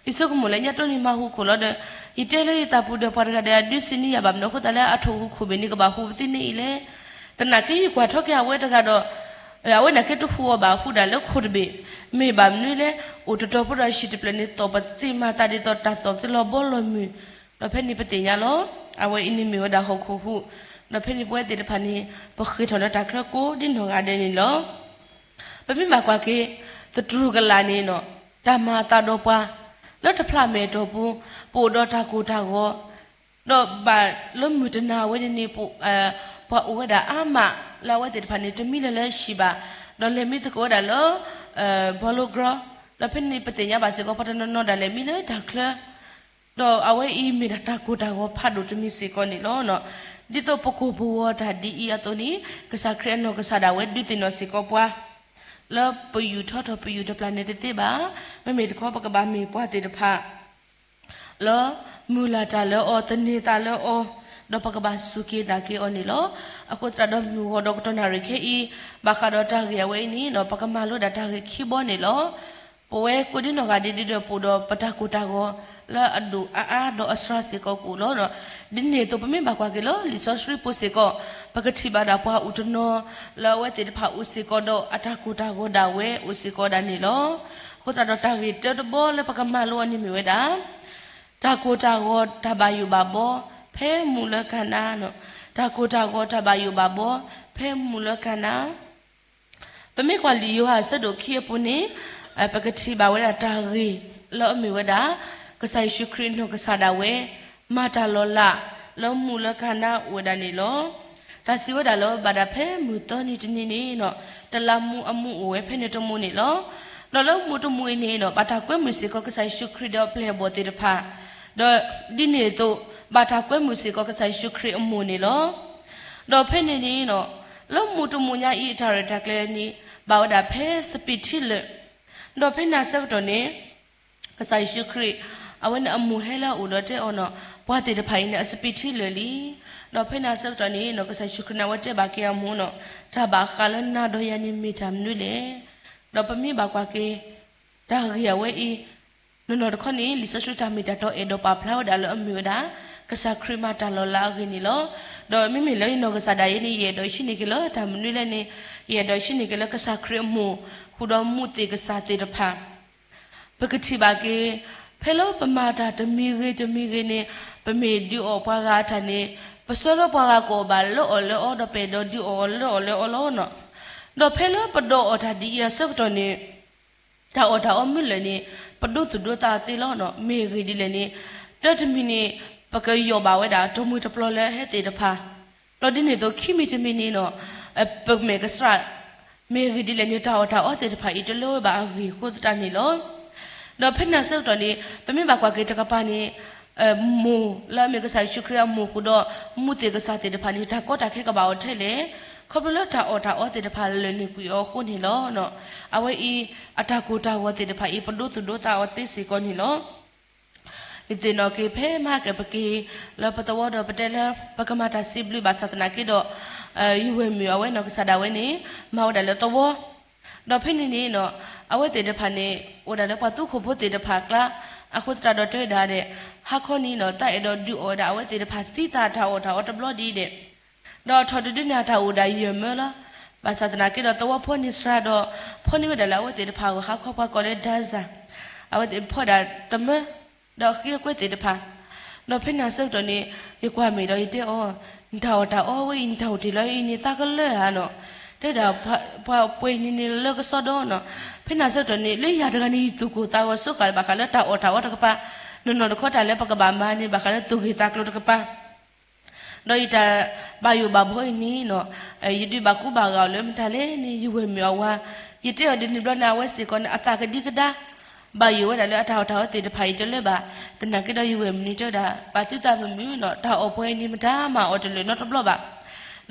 ယဆိကမိၣ်လၢညါတိၢ်န့ၣ်မၤဟူးခိၣ်လီၤဒီး, ယတဲလၢယသးပူၤဒီး ပှၤတဂၤဒီးအဒုးစံးန့ၢ်ယၤဘၣ်မနုၤအဃိသတးလၢအထိၣ်ဟူးခိၣ်ဘ့ၣ်န့ၣ် ကဘၣ်ဟူးပသ့န့ၢ်အံၤလဲၣ်. သနာ်က့ယကွၢ်ထီၣ်က့ၤအဝဲတဂၤဒီး, အဝဲန့ၣ်က့တဟူးအီၤဘၣ် ဟူးဒၣ်လၢခိၣ်တဘ့ၣ်, မ့ၢ်ဘၣ်မနုၤလဲၣ်, အိၣ်တတီၤဖိဒီးဟံၣ်တဖျၢၣ်န့ၣ် သီၣ်ပသ့ၣ်မၤသးဒ်သိးတၢ်သီၣ်ပသ့ၣ်လီၤဘီလီၤမုၢ်, ဒီးဖဲန့ၣ်ပသ့ၣ်ညါလီၤ. အဝဲအံၤန့ၣ်မ့ၢ်ဝဲဒၣ်ဟီၣ်ခိၣ်ဟူး, ဒီးဖဲန့ၣ်ပဝဲသ့ၣ်တဖၣ်န့ၣ် ပဃ့ၢ်ထီၣ်လၢတၢ်ချၢကိးဒ်နီၢ်ဂၤဒဲးန့ၣ်လီၤ. ပမ့ၢ်ဘၣ်ကွၢ်က့ၤ သတြူၢ်ကလာ်န့ၣ်နီၤ, တၢ်မၤအသးဒီးပှၤ လၢတဖျးမဲာ်အတီၢ်ပူၤ, ပအိၣ်ဒီးတၢ်ကိၢ်တၢ်ဂီၤ, ဒီးဘၣ်လၢမုၢ်တနၤဝဲန့ၣ်န့ၣ် ပှၤအိၣ်ဝဲဒၣ်အါမး လၢအဝဲသ့ၣ်တဖၣ်န့ၣ် တမံလၢၤလၢဟံၣ်ဘၣ်, ဒီးလဲၤမံသကိးဝဲဒၣ်လၢ ဘီလိကရၢ, ဒီးဖဲန့ၣ်ပသ့ၣ်ညါဘၣ်စ့ၢ်ကီး ပှၤတနီၤနီၤဒၣ်လဲာ်မံလၢတၢ်ချၢ ဒီးအဝဲအံၤမ့ၢ်ဒၣ်တၢ်ကိၢ်တၢ်ဂီၤဖးဒိၣ်တမံၤစ့ၢ်ကီးန့ၣ်လီၤ. ဒ်သိးပကိၢ်ပဂီၤတၢ်ဒ်အံၤအသိးန့ၣ်, ကစၢ်ခရံာ်အနီၢ်ကစၢ်ဒၣ်ဝဲဒုးသ့ၣ်နီၣ်စ့ၢ်ကီးပှၤ လၢပယူာ်ထီထီၣ်ပယူာ်တပျၢ်န့ၣ်တသ့ဘၣ်. မ့မ့ၢ်တခီပကဘၣ်မ့ၢ်ပှၤသ့ၣ်တဖၣ် လၢမုၢ်လၢ်တၢ်လၢအီၤ, သန့ၤသးလၢအီၤ, ဒီးပကဘၣ်စူၢ်က့ၤနာ်က့ၤအီၤန့ၣ်လီၤ. အဃိသတးဒီးမုၢ်ဂီၤဒီးကတီၢ်နၣ်ရံၣ်ခဲအံၤ, ဘၣ်ဃးဒီးတၢ်ဂ့ၢ်အဝဲအံၤန့ၣ်ဒီး ပကမၤလိဒၣ်တၢ်ဂ့ၢ်ခံဘီန့ၣ်လီၤ. ပဝဲကိးဒ်နီၢ်ဂၤဒဲးဒုးဒီး ပအိၣ်ဒီးပတၢ်ကိၢ်တၢ်ဂီၤ လၢအဒိၣ်အအါဒီးအစှၤစ့ၢ်ကီးကအိၣ်လီၤ. ဒ်န့ၣ်အသိး ပမ့ၢ်ဘၣ်ကွၢ်က့ၤလၢလံာ်စီဆှံပူၤစ့ၢ်ကီး, ပကထံၣ်ဘၣ်ဒၣ်ပှၤအိၣ်တနီၤ လၢအဝဲသ့ၣ်တဖၣ်အိၣ်စ့ၢ်ကီးဒီးအတၢ်ကိၢ်တၢ်ဂီၤဒၣ်ဝဲအိၣ်စ့ၢ်ကီးဒၣ်န့ၣ်လီၤ. အဃိသတးဒီးတၢ်ဂ့ၢ်တၢတဘီလၢပကမၤလိအီၤန့ၣ်မ့ၢ်ဝဲဒၣ် တၢ်ကိၢ်တၢ်ဂီၤတၢ်ဘၣ်ယိၣ်ဘၣ်ဘှီ ဖဲမုၢ်လၢကနါ, တၢ်ကိၢ်တၢ်ဂီၤတၢ်ဘၣ်ယိၣ်ဘၣ်ဘှီ ဖဲမုၢ်လၢကနါ. ပမ့ၢ်ကွၢ်လံာ်ယိၤဟၣ်အဆၢဒိၣ်ခံအပူၤန့ၣ်, ပကထံၣ်ဘၣ်ဝဲဒၣ်တၢ်ဂ့ၢ်လၢအမ့ၢ်ဝဲဒၣ် ကစၢ်ယ့ၣ်ၡူးခရံာ်နီၢ်ကစၢ်ဒၣ်ဝဲ မၤတၢ်လီၤလး လၢမုၢ်လၢကနါအိၣ်ဝဲဒၣ်န့ၣ်လီၤ. တၢ်စံးဝဲဒၣ်လၢ ဘၣ်ဒၣ်ဖဲမုၢ်သၢနံၤတနံၤန့ၣ်, တလးမူအမူးအိၣ်ဝဲဖဲန့ၣ်တမူးန့ၣ်လီၤ. ဒီးလၢမူးတမူးအံၤန့ၣ်ဒီး ဘၣ်တၢ်ကွဲမုာ်စ့ၢ်ကီးကစၢ်ယ့ၣ်ၡူးခရံာ်ဒီးအပျဲၢ်အဘီၣ်သ့ၣ်တဖၣ်, ဒီးဒ်န့ၣ်အသိး ဘၣ်တၢ်ကွဲမုာ်စ့ၢ်ကီးကစၢ်ယ့ၣ်ၡူးခရံာ်အမိၢ်န့ၣ်လီၤ. ဒီးဖဲန့ၣ်န့ၣ်, လၢမူးတမူးညါအံၤအတၢ်ရဲၣ်တၢ်ကျဲၤန့ၣ် ဘၣ်ဝဲဒၣ်ဖဲစပံးထံလၢာ်, ဒီးဖဲန့ၣ်အဆၢကတီၢ်န့ၣ် ကစၢ်ယ့ၣ်ၡူးခရံာ် အဝဲန့ၣ်အမိၢ်ဟဲလၢအအိၣ်ဒီးတဲအီၤန့ၣ်, ပှၤသ့ၣ်တဖၣ်အံၤန့ၣ် အစပံးထံလၢာ်လံ. ဒီးဖဲန့ၣ်အဆၢကတီၢ်န့ၣ် ကစၢ်ယ့ၣ်ၡူးခရံာ်န့ၣ် အဝဲတဲဘၣ်က့ၤအမိၢ်န့ၣ်, တၢ်ဘၣ်ဃးလၢနၤဒီးယၤန့ၣ်မ့ၢ်တၢ်မနုၤလဲၣ်. ဒီးပမ့ၢ်ဘၣ်ကွၢ်က့ၤ တၢ်ဂ့ၢ်အဝဲအံၤ, နီၢ်နီၢ်တခီန့ၣ် လံာ်စီဆှံတၢ်မ့ၢ်တၢ်တီအဲၣ်ဒိးပာ်ဖျါဝဲဒၣ်လၢအမ့ၢ်ဝဲဒၣ် ကစၢ်ခရံာ်မၤတၢ်လီၤလးအဂ့ၢ်န့ၣ်လီၤ. ဒီးမ့မ့ၢ်လၢယနီၢ်ကစၢ်ဒၣ်ယဲန့ၣ် ယအဲၣ်ဒိးဟံးန့ၢ်က့ၤလၢတၢ်မနုၤလဲၣ်န့ၣ်, ယအဲၣ်ဒိးဟံးန့ၢ်က့ၤလၢကစၢ်ခရံာ်အမိၢ် ဃုာ်ဒီးမူးသ့ၣ်ကစၢ်သ့ၣ်တဖၣ် ပကထံၣ်ဘၣ်က့ၤ ဖဲလၢပမၤတၢ်တမံၤဂ့ၤတမံၤဂ့ၤန့ၣ်, ပမ့ၢ်ဒုးအီၣ်ပှၤဂၤအတၢ်န့ၣ်, ပဆၢလၢပှၤဂၤကအီၣ်ဘၣ်လၢအီၤလၢအီၤ ဒီးပအဲၣ်ဒိးဒုးအီၣ်အီၤလၢအီၤလၢအီၤလီၤ. ဒီးဖဲလၢပဒိးအီၣ်တၢ်ဒ်အံၤအဆၢကတီၢ်န့ၣ်, တၢ်အီၣ်တၢ်အီမုၢ်လၢာ်န့ၣ် ပဒိသူၣ်ဒိသးသ့လီၤ. မ့ၢ်အဂ့ၢ်ဒ်လဲၣ်န့ၣ်, တၢ်တမံၤန့ၣ် ပကယီၢ်ဘၣ်ဝဲဒၣ် တမှံၤတပျီၤလၢဟဲသ့ၣ်တဖၣ် ဒီးဒ်န့ၣ်အသိး ခံမံၤတမံၤန့ၣ်နီၤ, ပမဲာ်ကစၢ် မ့ၢ်အဂ့ၢ်ဒ်လဲၣ်န့ၣ် တၢ်အီၣ်တၢ်အီသ့ၣ်တဖၣ်အံၤ တလၢဝဲဘၣ်အဂ့ၢ်အဃိသတးန့ၣ်လီၤ. ဒီးဖဲန့ၣ်အဆၢကတီၢ်န့ၣ် ပမ့ၢ်ဘၣ်ကွၢ်က့ၤတကပၤန့ၣ် မိၢ်လၢအမ့ၢ်ကစၢ်ယ့ၣ်ၡူးခရံာ်အမိၢ်ဃုာ်ဒီး မူသ့ၣ်ကစၢ်သ့ၣ်တဖၣ်န့ၣ် တၢ်ကီတၢ်ခဲကဘၣ်အိၣ်ထဲလဲၣ်, ခီဖျိလၢတၢ်အီၣ်တၢ်အီသ့ၣ်တဖၣ်လၢာ်န့ၢ်ကွံာ်အီၤအဃိန့ၣ်လီၤ. အဝဲအံၤ အတၢ်ကိၢ်တၢ်ဂီၤသ့ၣ်တဖၣ်အံၤ ပဒိသူၣ်ဒိသးအီၤသ့စ့ၢ်ကီးန့ၣ်လီၤ. ယသ့ၣ်နီၣ်က့ၤဖဲမဟါကပက့ၤလၢပသဝီဒီးပတဲလၢ ပကမၤတၢ်စံးဘျုးဘၣ်ဆၣ်သနာ်က့ဒီး ယဝဲၢ်မုၣ်အဝဲနီၢ်ကစၢ်ဒၣ်ဝဲန့ၣ် မၤဝဲဒၣ်လၢသဝီ, ဒီးဖဲန့ၣ်န့ၣ်နီၤ အဝဲသ့ၣ်တဖၣ်န့ၣ် အိၣ်ဒၣ်လၢပှၤသူခိၣ်ဖိသ့ၣ်တဖၣ်အကျါ, အဃိသတးဒီးတဲဝဲဒၣ်ဒဲး ဟါခီန့ၣ်နီၤ တၢ်အဲၣ်ဒိးဒုးအီၣ်ဝဲဒၣ်အဝဲသ့ၣ်တဖၣ်သံသးတၢ်အီၣ်တၢ်အီတဘျီဒ်အံၤဒဲး ဒီးထီၣ်တဒုန့ၣ် အတၢ်အိၣ်ဒၣ်ယဲၢ်မၢလီၤ. ဘၣ်ဆၣ်သနာ်က့ဒီး သဝီဖိန့ၣ်စှၤဒီး ဖီန့ၢ်ဝဲဒၣ်လၢအဝဲသ့ၣ်တဖၣ်အဂီၢ် ဟါခီပှၤကိးလၢ ဒါဇာ, အဝဲသ့ၣ်ဖီဒၣ်တမၢ ဒီးဃ့အကွဲသ့ၣ်တဖၣ်, ဒီးဖဲန့ၣ်အဆၢကတီၢ်န့ၣ် ယကွၢ်မဲာ်ဒီးယတဲအီၤ, နတၢ်အီၣ်တၢ်အီဝဲအံၤ နတၢ်အိၣ်တ့ၢ်လီၤအံၤန့ၣ် သးကလၢာ်ဧါနီၤ, တဲဒၣ် ပှၤပှဲၤန့ၣ်န့ၣ်လၢကစီဒီနီၤ, ဖဲန့ၣ်အဆၢကတီၢ်န့ၣ် လၢယၤတဂၤန့ၣ် ယသူၣ်ကိၢ်သးဂီၤဆိဃာ်ဘၣ်ဃးလၢတၢ်အီၣ်တၢ်အီတကပၤ, နီၢ်နီၢ်တခီတၢ်လၢပကဘၣ်မၤန့ၣ် ဘၣ်ဃးလၢသူၣ်ဂ့ၢ်သးကျိၤတကပၤ ဒီးယတၢ်ဘၣ်ယိၣ်ဘၣ်ဘှီအံၤန့ၣ်နီၤ, ယဒုးဘၣ်ကူဘၣ်ဂာ်အီၤလၢမတၤလဲၣ်န့ၣ် ယဝဲၢ်မုၣ်အဝၤ, ယတဲအီၤဒ်န့ၣ်ဘျီန့ၣ် အဝဲစ့ၢ်ကီးန့ၣ် အသးကဒံကဒါ, ဘၣ်ယိၣ်ဝဲဒၣ်လၢအတၢ်အီၣ်တၢ်အီသ့ၣ်တဖၣ်အံၤတလၢဘၣ်, သနာ်က့ဒီးယဝဲၢ်မုၣ်န့ၣ်တဲဝဲဒၣ် ပာ်သုသးမုာ်မုာ်နီၤ, တၢ်အီၣ်ပှဲၤအံၤန့ၣ်မတၤမၤအီၤတလၢာ်နီတဘျီဘၣ်.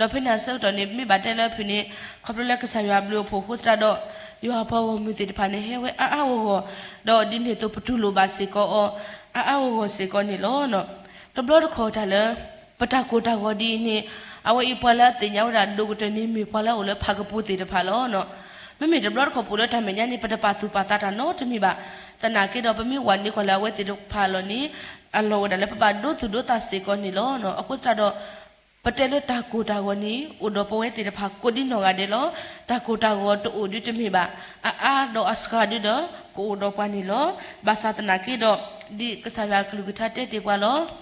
ဒီးဖဲန့ၣ်အဆၢကတီၢ်န့ၣ် ပမ့ၢ်ဘၣ်တဲလၢအဖုၣ်န့ၣ် ခီဖျိလၢကစၢ်ယွၤအဘျုးအဖှိၣ်အဃိသတးဒီး ယွၤအပှၤဂီၢ်မုၢ်သ့ၣ်တဖၣ်န့ၣ် ဟဲဝဲအါအါဂီၢ်ဂီၢ်, ဒီးဒ်န့ၣ်အသိးပတူၢ်လိာ်ဘၣ်စ့ၢ်ကီးအီၤ အါအါဂီၢ်ဂီၢ်စ့ၢ်ကီးန့ၣ်လီၤ. တဘျီတခီၣ်တၢ်လၢ ပတၢ်ကိၢ်တၢ်ဂီၤဒ်အံၤန့ၣ် အဝဲအံၤပှၤလၢအသ့ၣ်ညါဝဲဒၣ်ဒိၣ်ကတၢၢ်န့ၣ် မ့ၢ်ပှၤလၢအအိၣ်လၢဖၣ်ကပူၤသ့ၣ်တဖၣ်လီၤ. မ့မ့ၢ်တဘျီတခီၣ်ပအိၣ်လၢတၢ်မဲာ်ညါန့ၣ် ပတပာ်သူၣ်ပာ်သးတၢ်နီတမံၤဘၣ်. သနာ်က့ဒီးပမ့ၢ်ဝဲန့ၢ်ကွၢ်လၢအဝဲသ့ၣ်တဖၣ်အလီၢ်န့ၣ် အလီၢ်ဝဲဒၣ်လၢပဘၣ်ဒိသူၣ်ဒိသးစ့ၢ်ကီးန့ၣ်လီၤ. အဃိသတးဒီး ပတဲလၢတၢ်ကိၢ်တၢ်ဂီၤန့ၣ် အိၣ်ဒီးပဝဲသ့ၣ်တဖၣ်ကိးဒ်နီၢ်ဂၤဒဲးလီၤ. တၢ်ကိၢ်တၢ်ဂီၤတအိၣ်ဒုတမ့ၢ်ဘၣ်, အအါဒီးအစှၤဒုဒီး ကအိၣ်ဒီးပှၤန့ၣ်လီၤ. ဘၣ်ဆၣ်သနာ်က့ဒီး ဒ်ကစၢ်ယွၤအကလုၢ်ကထါတဲတ့ၢ်ပှၤလီၤ.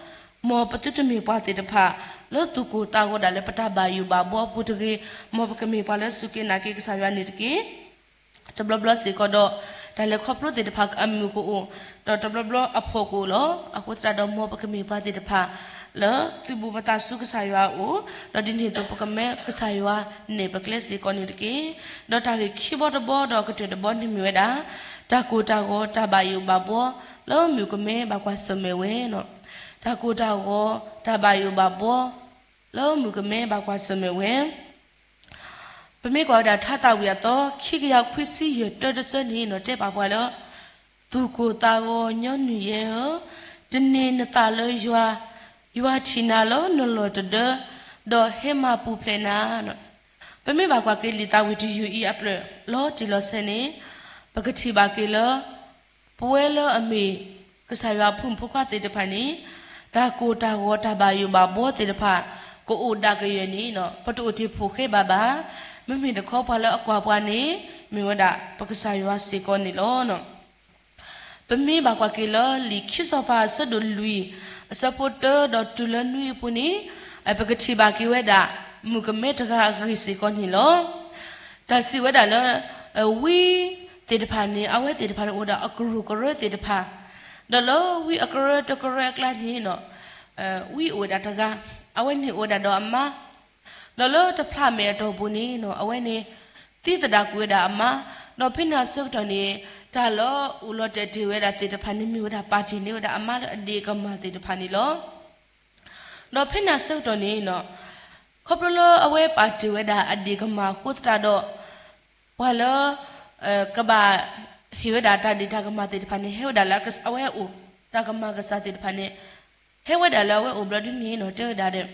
မ်ပသုတမ့ၢ်ပှၤသ့ၣ်တဖၣ် လၢသူၣ်ကိၢ်သးဂီၤဒၣ်လၢပတၢ်ဘၣ်ယိၣ်ဘၣ်ဘှီအပူၤတဂ့ၤ, မ်ပကမ့ၢ်ပှၤလၢစူၢ်က့ၤနာ်က့ၤကစၢ်ယွၤန့ၣ်တက့ၢ်. တဘျီဘျီစ့ၢ်ကီးဒီး တၢ်လဲၤခီဖျိသ့ၣ်တဖၣ်အမုာ်ကအိၣ်, ဒီးတဘျီဘျီအဖှီၣ်ကအိၣ်လီၤ. အဃိသတးဒီး မ်ပကမ့ၢ်ပှၤသ့ၣ်တဖၣ် လၢသုးဘူးပသးဆူကစၢ်ယွၤအအိၣ်, ဒီးဒ်န့ၣ်အသိးပကမၢကစၢ်ယွၤနဲၣ်ပကျဲစ့ၢ်ကီးန့ၣ်တက့ၢ်. ဒီးတၢ်ဂ့ၢ်ခံဘီတဘီဒီးအကတၢၢ်တဘီန့ၣ်မ့ၢ်ဝဲဒၣ် တၢ်ကိၢ်တၢ်ဂီၤတၢ်ဘၣ်ယိၣ်ဘၣ်ဘှီ လၢမုၣ်ကမဲဘၣ်ကွၢ်ဆၢၣ်မဲာ်ဝဲနီၤ. တၢ်ကိၢ်တၢ်ဂီၤတၢ်ဘၣ်ယိၣ်ဘၣ်ဘှီ လၢမုၣ်ကမဲဘၣ်ကွၢ်ဆၢၣ်မဲာ်ဝဲ ပမ့ၢ်ကွၢ်ဝဲဒၣ်ထါသးဝံၣ်အသီ ခံကယၤခွံဆံယဲၢ်တၢတဆၢန့ၣ်နီၤ တဲပာ်ပှၤလၢ သူၣ်ကိၢ်သးဂီၤညီနုၢ်ယဲဧၢ, တန့ၢ်နသးလၢယွၤ, ယွၤထံၣ်နၤလၢနလီၢ်တဒၢ, ဒီးဟဲမၤပူၤဖျဲးနၤ. ပမ့ၢ်ဘၣ်ကွၢ်က့ၤလံာ်သးဝံၣ်တယုၢ်အံၤအဖျၢၣ်လီၤတံၢ်လီၤဆဲးန့ၣ် ပကထံၣ်ဘၣ်က့ၤလၢ ပဝဲလၢအမ့ၢ် ကစၢ်ယွၤအဖိမုၣ်ဖိခွါသ့ၣ်တဖၣ်န့ၣ် တၢ်ကိၢ်တၢ်ဂီၤတၢ်ဘၣ်ယိၣ်ဘၣ်ဘှီသ့ၣ်တဖၣ် ကအိၣ်ဒၣ်ကယဲၢ်န့ၣ် ပတအိၣ်တ့ၢ်ဖိၣ်ဃဲဘၣ်ဘၣ်. မ့မ့ၢ်တခီပှၤလၢအကွၢ်ပှၤန့ၣ် မ့ၢ်ဝဲဒၣ်ပကစၢ်ယွၤစ့ၢ်ကီးန့ၣ်လီၤ. ပမ့ၢ်ဘၣ်ကွၢ်က့ၤလၢလံာ်ခံစီၤပၤအဆၢဒိၣ်လွံၢ် အဆၢဖိတၢဒီးတုၤလၢနွံအပူၤန့ၣ် ပကထံၣ်ဘၣ်က့ၤဝဲဒၣ် မုၣ်ကမဲတဂၤအဂ့ၢ်စ့ၢ်ကီးန့ၣ်လီၤ. တၢ်စံးဝဲဒၣ်လၢ ဝံသ့ၣ်တဖၣ်န့ၣ် အဝဲသ့ၣ်တဖၣ်န့ၣ်အိၣ်ဝဲဒၣ်အကရူၢ်ကရၢသ့ၣ်တဖၣ်, ဒီးလၢဝံအကရၢတကရၢအကျါန့ၣ် ဝံအိၣ်ဝဲဒၣ်တဂၤ, အဝဲန့ၣ်အိၣ်ဝဲဒၣ်ဒီးအမါ, ဒီးလၢတဖျးမဲာ်အတီၢ်ပူၤန့ၣ် အဝဲန့ၣ် သံသဒၣ်ကွံာ်ဝဲဒၣ်အမါ, ဒီးဖဲန့ၣ်အဆၢကတီၢ်န့ၣ် တၢ်လၢအိၣ်လီၤတဲာ်တ့ၢ်ဝဲဒၣ်သ့ၣ်တဖၣ်န့ၣ် မ့ၢ်ဝဲဒၣ်ပာ်တ့ၢ်န့ၢ်ဝဲဒၣ်အမါလၢအဒ့ၣ်အကမၢ်သ့ၣ်တဖၣ်န့ၣ်လီၤ. ဒီးဖဲန့ၣ်အဆၢကတီၢ်န့ၣ် ခီဖျိလၢအဝဲပာ်တ့ၢ်ဝဲဒၣ်အဒ့ၣ်ကမၢ်အဃိသတးဒီး ပှၤလၢ ကဘၣ်ဟ့ၣ်ဝဲဒၣ်တၢ်ဒ့ၣ်တၢ်ကမၢ်သ့ၣ်တဖၣ်န့ၣ် ဟဲဝဲဒၣ်လၢအဝဲအအိၣ်, တၢ်ကမၢ်ကစၢ်သ့ၣ်တဖၣ်န့ၣ် ဟဲဝဲဒၣ်လၢအဝဲအိၣ်ဘျီဒ်န့ၣ်နီၤ တဲဝဲဒၣ်ဒီး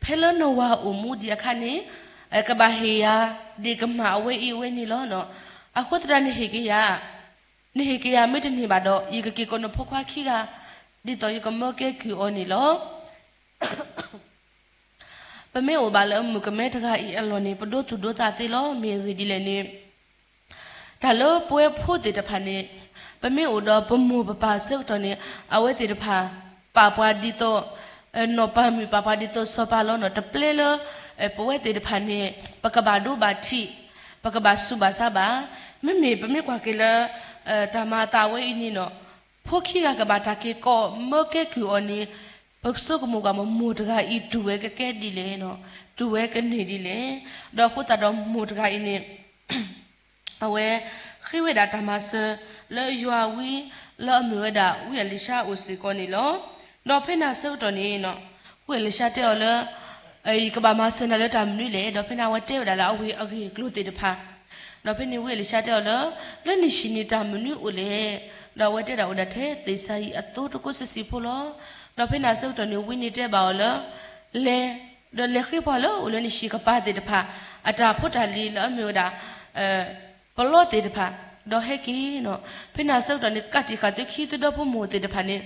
ဖဲလၢနဝၤအိၣ်မူဒံးအခါန့ၣ် ကဘၣ်ဟ့ၣ်ယၤ ဒ့ၣ်ကမၢ်အဝဲအံၤအဝဲန့ၣ်လီၤ. အဃိသတးနဟ့ၣ်က့ၤယၤ, နဟ့ၣ်က့ၤယၤမ့ၢ်တန့ၢ်ဘၣ်ဒီး ယကက့ၤကိးနဖိခွါခံဂၤ ဒ်သိးယကမၢကဲကုၢ်အီၤန့ၣ်လီၤ. ပမ့ၢ်အိၣ်ဘၣ်လၢမုၣ်ကမဲတဂၤအံၤအလီၢ်န့ၣ် ပဒိသူၣ်ဒိသးသ့လီၤ. မ့ၢ်အဂ့ၢ်ဒ်လဲၣ်န့ၣ် တၢ်လၢပဝဲဖိသ့ၣ်တဖၣ်န့ၣ် ပမ့ၢ်အိၣ်ဒီးပမိၢ်ပပၢ်အဆၢကတီၢ်န့ၣ် အဝဲသ့ၣ်တဖၣ် ပာ်ပှၤဒ်သိး နီၢ်ပၤမုၣ် ပာ်ပှၤဒ်သိးစီၤပၤလီၤနီၤ. တပျဲလၢ ပဝဲသ့ၣ်တဖၣ်န့ၣ် ပကဘၣ်ဒိဘၣ်ထံး ပကဘၣ်ဆူးဘၣ်ဆါဘၣ်. မ့မ့ၢ်ပမ့ၢ်ကွၢ်က့ၤလၢ တၢ်မၤအသးဝဲအံၤန့ၣ်နီၤ ဖိခံဂၤကဘၣ်တၢ်က့ၤကိးမၢကဲကုၢ်အီၤန့ၣ် ပဆိကမိၣ်ကွၢ်မး မိၢ်တဂၤအံၤတူၢ်ဝဲကကဲဒ်လဲၣ်, တူၢ်ဝဲကန့ၢ်ဒ်လဲၣ်. ဒီးအဃိသတးဒီးမိၢ်တဂၤအံၤန့ၣ် အဝဲ ဃ့ဝဲဒၣ်တၢ်မၤစၢၤ လၢယွၤဝံ လၢအမ့ၢ်ဝဲဒၣ် ဝံအလံၤၡါအအိၣ်စ့ၢ်ကီးန့ၣ်လီၤ. ဒီးဖဲန့ၣ်အဆၢကတီၢ်န့ၣ် ဝံအလံၤၡါတဲအီၤလၢ ယကဘၣ်မၤစၢၤနၤလၢတၢ်မနုၤလဲၣ်. ဒီးဖဲန့ၣ်အဝဲတဲဝဲဒၣ်လၢအဝ့ၢ်အဂ့ၢ်အကျိၤသ့ၣ်တဖၣ် ဒီးဖဲန့ၣ်ဝံအလံၤၡါတဲအီၤလၢ လၢနဟံၣ်န့ၣ်တၢ်မနုၤအိၣ်လဲၣ်. ဒီးအဝဲတဲဒၣ်အိၣ်ဒၣ်ထဲသ့ၣ်စၤယံးအသိတကိးစံးစံးဖိလီၤ. ဒီးဖဲန့ၣ်အဆၢကတီၢ်န့ၣ် ဝံန့ၣ်တဲဘၣ်အီၤလၢ လဲၤ ဒီးလဲၤဃ့ပှၤလၢအိၣ်လၢနဟံၣ်ကပၤသ့ၣ်တဖၣ် အတၢ်ဖိတၢ်လံၤလၢအမ့ၢ်ဝဲဒၣ် ပလီသ့ၣ်တဖၣ် ဒီးဟဲက့ၤနီၤ. ဖဲန့ၣ်အဆၢကတီၢ်န့ၣ် ကးတံာ်ဃာ်သုခံသုဒီဖိမိၢ်သ့ၣ်တဖၣ်န့ၣ်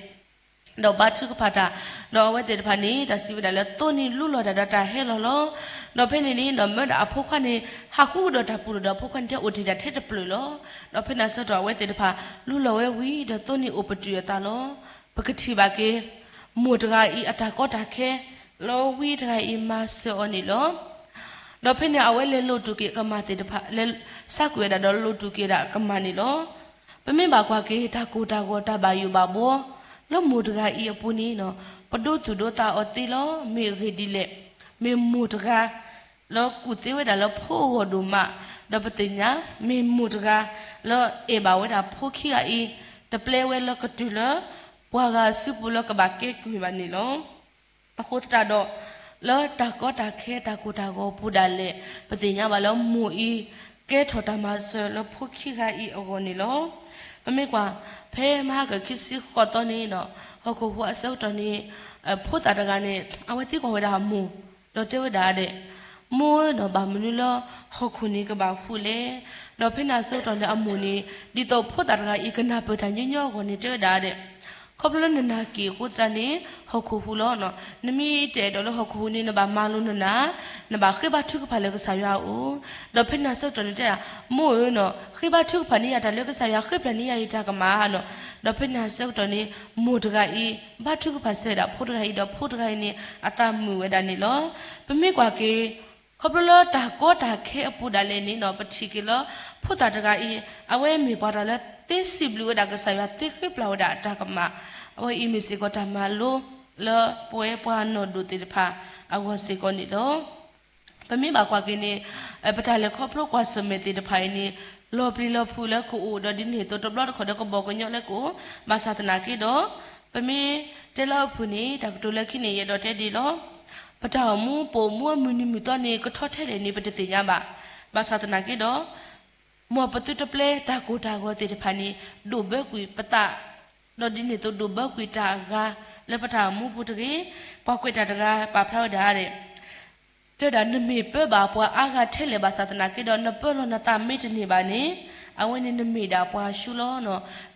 ဒီးဘါထုကဖၣ်တၢ်, ဒီးအဝဲသ့ၣ်တဖၣ်န့ၣ် တၢ်စံးဝဲဒၣ်လၢသိန့ၣ်လူလီၤတၢ်ဒီးတၢ်ဟဲလီၤလီၤ. ဒီးဖဲန့ၣ်န့ၣ်ဒီးမၢဒၣ်အဖိခွါန့ၣ် ဟးဃုဒီးတၢ်ပူၤဒီးအဖိခွါန့ၣ်တဲအိၣ်တ့ၢ်ဒၣ်ထဲတပျၢၢ်လီၤ. ဒီးဖဲန့ၣ်အဆၢကတီၢ်အဝဲသ့ၣ်တဖၣ် လူလီၤဝဲဝံၤဒီးသိန့ၣ်အိၣ်ပတုာ်အသးလီၤ. ပကထံၣ်ဘၣ်က့ၤ မိၢ်တဂၤအံၤအတၢ်ကီတၢ်ခဲ လၢဝံတဂၤအံၤမၤစၢၤအီၤန့ၣ်လီၤ. ဒီးဖဲန့ၣ်အဝဲလဲၤလိးတူၢ်က့ၤအကမၢ်သ့ၣ်တဖၣ် လဲၤစးကွံာ်ဝဲဒၣ်ဒီးလိးတူၢ်က့ၤဒၣ်အကမၢ်န့ၣ်လီၤ. ပမ့ၢ်ဘၣ်ကွၢ်က့ၤတၢ်ကိၢ်တၢ်ဂီၤတၢ်ဘၣ်ယိၣ်ဘၣ်ဘှီ လၢမိၢ်တဂၤအံၤအပူၤန့ၣ် ပဒိသူၣ်ဒိသးအီၤသ့လီၤ. မ့ၢ်အဂ့ၢ်ဒ်လဲၣ်, မ့ၢ်မိၢ်တဂၤ လၢကူၣ်သ့ဝဲဒၣ်လၢဖိအဂီၢ်ဒိၣ်မး, ဒီးပသ့ၣ်ညါ မ့ၢ်မိၢ်တဂၤ လၢအဲၣ်ဘၣ်ဝဲဒၣ်ဖိခံဂၤအံၤ တပျဲဝဲလၢကတုၤလၢ ပှၤဂၤအစုပူၤလၢကဘၣ်ကဲကုၢ်ဘၣ်န့ၣ်လီၤ. အဃိသတးဒီး လၢတၢ်ကီတၢ်ခဲတၢ်ကိၢ်တၢ်ဂီၤပူၤဒၣ်လဲာ် ပသ့ၣ်ညါဘၣ်လၢမိၢ်အံၤ ကဲထီၣ်တၢ်မၤစၢၤလၢဖိခံဂၤအံၤအဂီၢ်န့ၣ်လီၤ. ပမ့ၢ်ကွၢ် ဖဲမဟါကခံဆံဃိးသီန့ၣ်ဒီး ဟီၣ်ခိၣ်ဟူးအဆၢကတီၢ်န့ၣ် ဖိသၣ်တဂၤန့ၣ် အဝဲသံကွၢ်ဝဲဒၣ်အမိၢ် ဒီးတဲဝဲဒၣ်ဒဲး မိၢ်ဧၢဒီး ဘၣ်မနုၤလၢဟီၣ်ခိၣ်န့ၣ်ကဘၣ်ဟူးလဲၣ်. ဒီးဖဲန့ၣ်အဆၢကတီၢ်လၢအမိၢ်န့ၣ် ဒ်သိးဖိသၣ်တဂၤအံၤကနၢ်ပၢၢ်တၢ်ညီညီအဂီၢ်န့ၣ် တဲဝဲဒၣ်ဒဲး ခီဖျိလၢနနာ်က့ၣ်အဃိသတးန့ၣ် ဟီၣ်ခိၣ်ဟူးလီၤ. နမ့ၢ်တအဲၣ်ဒိးလၢဟီၣ်ခိၣ်ဟူးန့ၣ် နဘၣ်မၤလိနနၢ်, နဘၣ်ဃ့ဘါထုကဖၣ်လၢကစၢ်ယွၤအအိၣ်. ဒီးဖဲန့ၣ်အဆၢကတီၢ်န့ၣ်တဲဒၣ် မိၢ်ဧၢနီၤ ဃ့ဘါထုကဖၣ်န့ၢ်ယၤတၢ်လၢကစၢ်ယွၤ ဃ့ပျၢ်န့ၢ်ယၤအံၤတၢ်ကမၣ်နီၤ. ဒီးဖဲန့ၣ်အဆၢကတီၢ်န့ၣ် မိၢ်တဂၤအံၤ ဘါထုကဖၣ်ဆၢဝဲဒၣ်ဖိတဂၤအံၤ ဒီးဖိတဂၤအံၤန့ၣ် အသးမုာ်ဝဲဒၣ်န့ၣ်လီၤ. ပမ့ၢ်ကွၢ်က့ၤ ခီဖျိလၢတၢ်ကီတၢ်ခဲအပူၤဒၣ်လဲာ်န့ၣ်နီၤ ပထံၣ်က့ၤလၢ ဖိသၣ်တဂၤအံၤ အဝဲမ့ၢ်ပှၤတဂၤလၢသ့စံးဘျုးဝဲဒၣ်ကစၢ်ယွၤ သ့ဃ့ပျၢ်ဝဲဒၣ်အတၢ်ကမၣ်, အဝဲအံၤမ့ၢ်စ့ၢ်ကီးတၢ်မၤလိ လၢပဝဲပှၤနီၢ်ဒိၣ်သ့ၣ်တဖၣ်အဂီၢ်စ့ၢ်ကီးန့ၣ်လီၤ. ပမ့ၢ်ဘၣ်ကွၢ်က့ၤန့ၣ် ပတၢ်လဲၤခီဖျိကွၢ်ဆၢၣ်မဲာ်သ့ၣ်တဖၣ်အံၤန့ၣ် လီၤပျံၤလီၤဖုးလၢကအိၣ် ဒီးဒ်န့ၣ်အသိးတဘျီတခီၣ်ဒီးကဘီကညီလၢကအိၣ်, ဘၣ်ဆၣ်သနာ်က့ဒီး ပမ့ၢ်တဲလၢအဖုၣ်န့ၣ် တၢ်ကတိၤလၢခံန့ၣ် ယအဲၣ်ဒိးတဲဒ်လီၤ. ပတၢ်အိၣ်မူပအိၣ်မူအမုၢ်နံၤမုၢ်သီန့ၣ် ကထီထဲလဲၣ်န့ၣ် ပတသ့ၣ်ညါဘၣ်. ဘၣ်ဆၣ်သနာ်က့ဒီး မ်ပသုတပျဲတၢ်ကိၢ်တၢ်ဂီၤသ့ၣ်တဖၣ်န့ၣ် ဒိၣ်ဘၢကွံာ်ပသး, ဒီးဒ်န့ၣ်အသိးဒိၣ်ဘၢကွံာ်တၢ်အဂၤ လၢပတၢ်အိၣ်မူပူၤတဂ့ၤ. ပှၤကွဲးတၢ်တဂၤပာ်ဖျါဝဲဒၣ်ဒဲး တဲဒၣ် နမ့ၢ်ပၢဘၣ်ပှၤအါဂၤထဲလဲၣ်ဘၣ်ဆၣ်သနာ်က့ဒီး နပၢလီၤနသးမ့ၢ်တန့ၢ်ဘၣ်န့ၣ် အဝဲန့ၣ်နမ့ၢ်ဒၣ်ပှၤဆူလီၤ.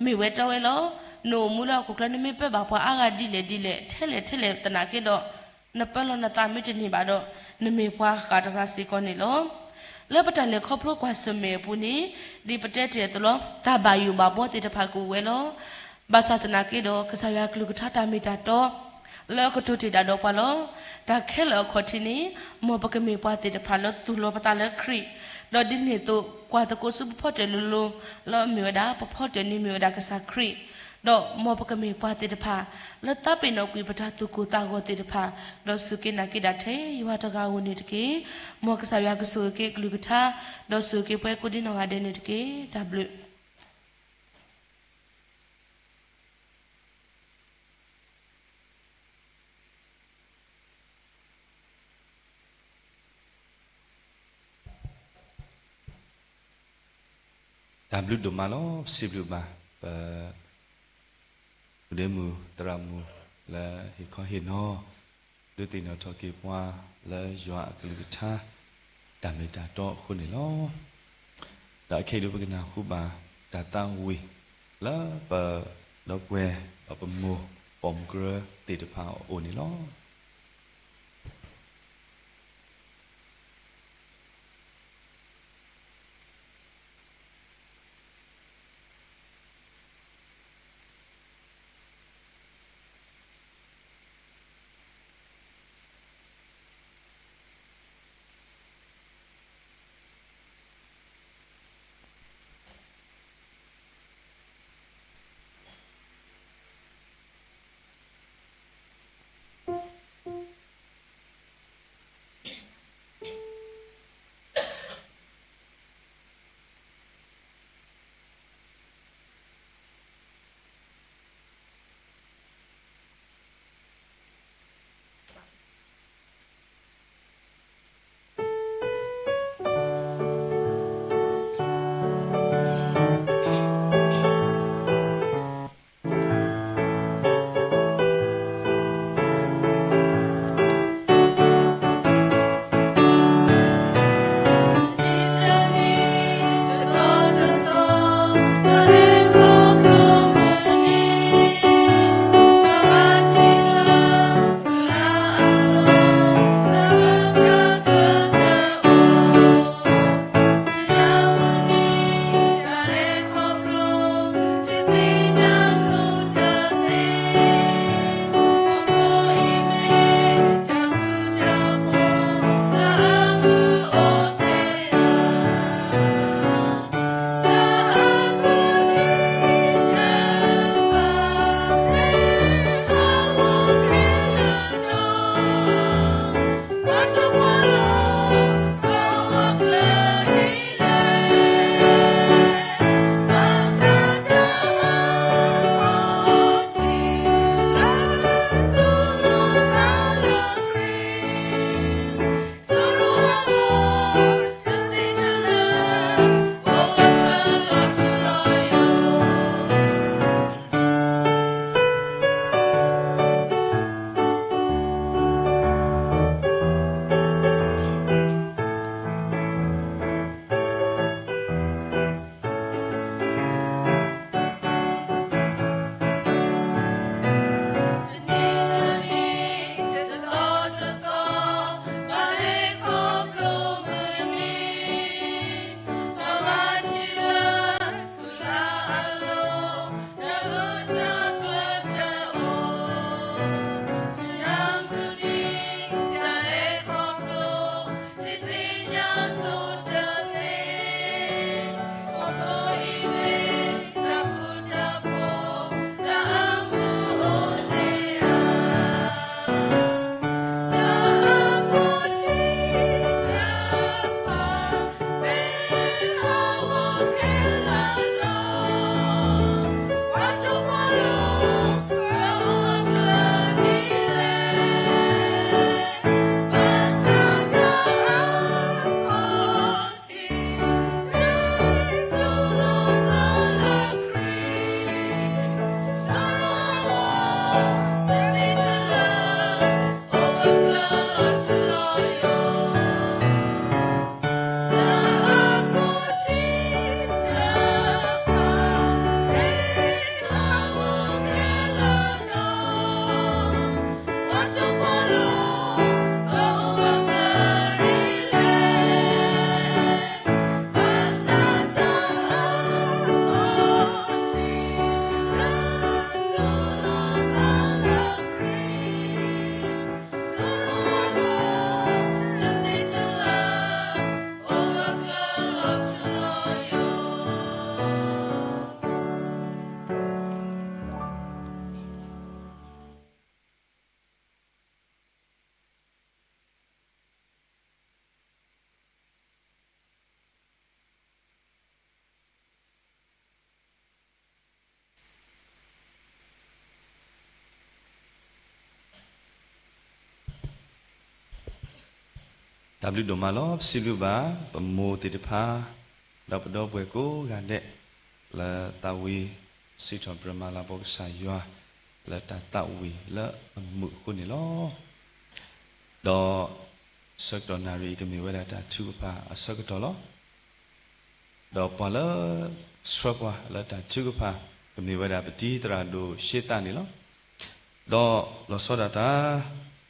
မ့ၢ်ဝဲတဲဝဲလီၤ. နအိၣ်မူလၢဟီၣ်ခိၣ်ချၢ နမ့ၢ်ပၢဘၣ်ပှၤအါဂၤဒ်လဲၣ်ဒ်လဲၣ် ထဲလဲၣ်ထဲလဲၣ်သနာ်က့ဒီး နပၢလီၤနသးမ့ၢ်တန့ၢ်ဘၣ်ဒီး နမ့ၢ်ပှၤဃၣ်တဂၤစ့ၢ်ကီးန့ၣ်လီၤ. လၢပတၢ်လဲၤခီဖျိကွၢ်ဆၢၣ်မဲာ်အပူၤန့ၣ် ဒ်ပတဲတ့ၢ်အသိးလီၤ တၢ်ဘၣ်ယိၣ်ဘၣ်ဘှီသ့ၣ်တဖၣ်ကအိၣ်ဝဲလီၤ. ဘၣ်ဆၣ်သနာ်က့ဒီး ကစၢ်ယွၤကလုၢ်ကထါတၢ်မ့ၢ်တၢ်တီ လၢအကတိၤတ့ၢ်ဒၣ်ဒီးပှၤလီၤ. တၢ်ခဲလၢာ်အခီၣ်ထံးန့ၣ် မ်ပကမ့ၢ်ပှၤသ့ၣ်တဖၣ်လၢသူၣ်လီၤပသးလၢခရံာ်, ဒီးဒ်န့ၣ်အသိး ကွၢ်သကိးဆူပဖီတၢၣ်လိၤလိၤ လၢအမ့ၢ်ဝဲဒၣ် ပဖီတၢၣ်န့ၣ်မ့ၢ်ဝဲဒၣ်ကစၢ်ခရံာ်, ဒီးမ်ပကမ့ၢ်ပှၤသ့ၣ်တဖၣ် လၢသးပ့ၤနီၣ်ကွံာ်ပတၢ်သူၣ်ကိၢ်သးဂီၤသ့ၣ်တဖၣ်, ဒီးစူၢ်က့ၤနာ်က့ၤဒၣ်ထဲယွၤတဂၤဧိၤန့ၣ်တက့ၢ်. မ်ကစၢ်ယွၤကဆိၣ်ဂ့ၤက့ၤကလုၢ်ကထါ, ဒီးဆိၣ်ဂ့ၤက့ၤပှၤကိးဒံနီၢ်ဂၤဒဲးန့ၣ်တက့ၢ်. တၢ်ဘျုး တၢ်ဘျုးဒိၣ်မးလီၤ. ပစံးဘျုးဘၣ် ပ ဒ့မုၣ်သရၣ်မုၣ်လၢဟ့ၣ်ခီဟ့ၣ်နီၤ ဒုးသ့ၣ်နီၣ်ထီၣ်က့ၤပှၤလၢယွၤအကလုၢ်ကထါ တၢ်မ့ၢ်တၢ်တီအဃိန့ၣ်လီၤ. ဒီးခဲအံၤဒုးပကနၢ်ဟူဘၣ်တၢ်သးဝံၣ်လၢပဒီပုၢ်ဝဲၢ် ဒီးပိာ်မုၣ်ကရၢသ့ၣ်တဖၣ်အအိၣ်န့ၣ်လီၤ. တၢ်ဘျုးဒိၣ်မးလီၤ. ပစံးဘျုးဘၣ် ပမိၢ်သ့ၣ်တဖၣ် ဒီးပဒီပုၢ်ဝဲၢ်ကိးဂၤဒဲး လၢသးဝံၣ်စံးထီၣ်ပတြၢၤမၤလၤကပီၤကစၢ်ယွၤ လၢတၢ်သးဝံၣ်လၢအမုာ်အဃိန့ၣ်လီၤ. ဒီးဆၢကတီၢ်နၣ်ရံၣ်အံၤ ကမ့ၢ်ဝဲဒၣ်တၢ်ထုကဖၣ်အဆၢကတီၢ်လီၤ. ဒီးပှၤလၢဆှၢပှၤလၢတၢ်ထုကဖၣ် ကမ့ၢ်ဝဲဒၣ်ပတံၤသရၣ်ဒိၣ်ရှ့သးန့ၣ်လီၤ. ဒီးလီၤဆီဒၣ်တၢ်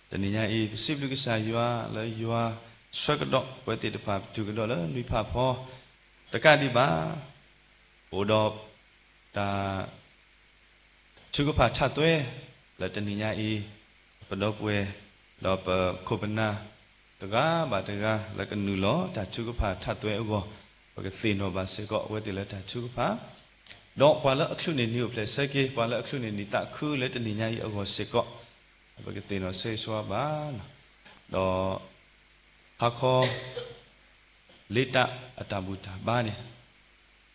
တနံၤညါအံၤ ပစံးဘျုးကစၢ်ယွၤလၢယွၤဆှၢကဒီးပဝဲသ့ၣ်တဖၣ် ပတုၤကဒီးလၢနွံဖးဖီ တကးဒံးဘၣ် အိၣ်ဒီးတၢ် ထုကဖၣ်ထးသွဲ လၢတနံၤညါအံၤ ပဒီပုၢ်ဝဲၢ် ဒီးပခိၣ်ပနၢ် တဂၤဘၣ်တဂၤ လၢကနုာ်လီၤတၢ်ထုကဖၣ်ထးသွဲအဂီၢ် ပကသ့ၣ်နီၣ်ဘၣ်စ့ၢ်ကီး အဝဲသ့ၣ်လၢတၢ်ထုကဖၣ် ဒီးပှၤလၢအချုးန့ၢ်နံၤအိၣ်ဖျဲၣ်ဆၢက့ၤ ပှၤလၢအချုးန့ၢ်နံၤသးခုလၢတနံၤညါအံၤအဂီၢ်စ့ၢ်ကီး ပကသ့ၣ်နီၣ်ဆၢဂ့ၤဆၢဝါဘၣ် ဒီး ဟါခီ လ့တၢ်အတၢ်ဘူၣ်တၢ်ဘါန့ၣ်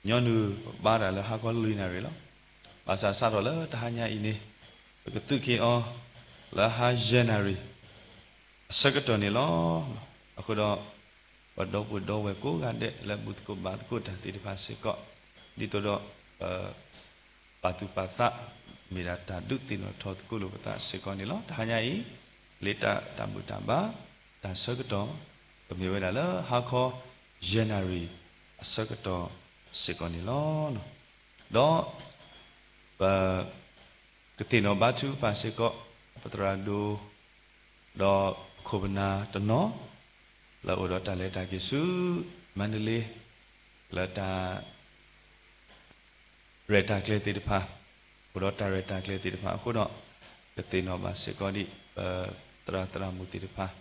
ညီနုၢ်ပဘါတၢ်လၢဟါခီလွံၢ်နၣ်ရံၣ်လီၤ. ဘၣ်ဆၣ်စးထီၣ်လၢတဟါညါအံၤန့ၣ် ပကသုးက့ၤအီၤ လၢဟါယဲၢ်နၣ်ရံၣ် အဆၢကတီၢ်န့ၣ်လီၤ. အဃိဒီး ပဒီပုၢ်ဝဲၢ်ကိးဂၤဒဲးလၢဘူၣ်သကိးဘါသကိးတၢ်သ့ၣ်တဖၣ်စ့ၢ်ကီး ဒ်သိးဒီး ပ ပာ်သူၣ်ပာ်သး မ့ၢ်ဒၣ်တၢ်ဒုးသ့ၣ်နီၣ်ထီၣ်သကိးလိာ်ပသးစ့ၢ်ကီးန့ၣ်လီၤ. တဟါညါအံၤ လ့တၢ်တၢ်ဘူၣ်တၢ်ဘါ တၢ်ဆၢကတီၢ် ကမ့ၢ်ဝဲဒၣ်လၢဟါခီ ယဲၢ်နၣ်ရံၣ် အဆၢကတီၢ်စ့ၢ်ကီးန့ၣ်လီၤ. ဒီး ပ ကသ့ၣ်နီၣ်ဘါထုကဖၣ်စ့ၢ်ကီး ပသရၣ်ဒိၣ် ဒီးပခိၣ်ပနၢ်တနီၤ လၢအိၣ်ဒီးတၢ်လဲၤတၢ်က့ၤဆူ မါဒလ့ လၢတၢ် ရဲၣ်တၢ်ကျဲၤသ့ၣ်တဖၣ် အိၣ်ဒီးတၢ်ရဲၣ်တၢ်ကျဲၤသ့ၣ်တဖၣ်အဃိဒီး ကသ့ၣ်နီၣ်ဘၣ်စ့ၢ်ကီးဒံး ပသရၣ်သရၣ်မုၣ်သ့ၣ်တဖၣ်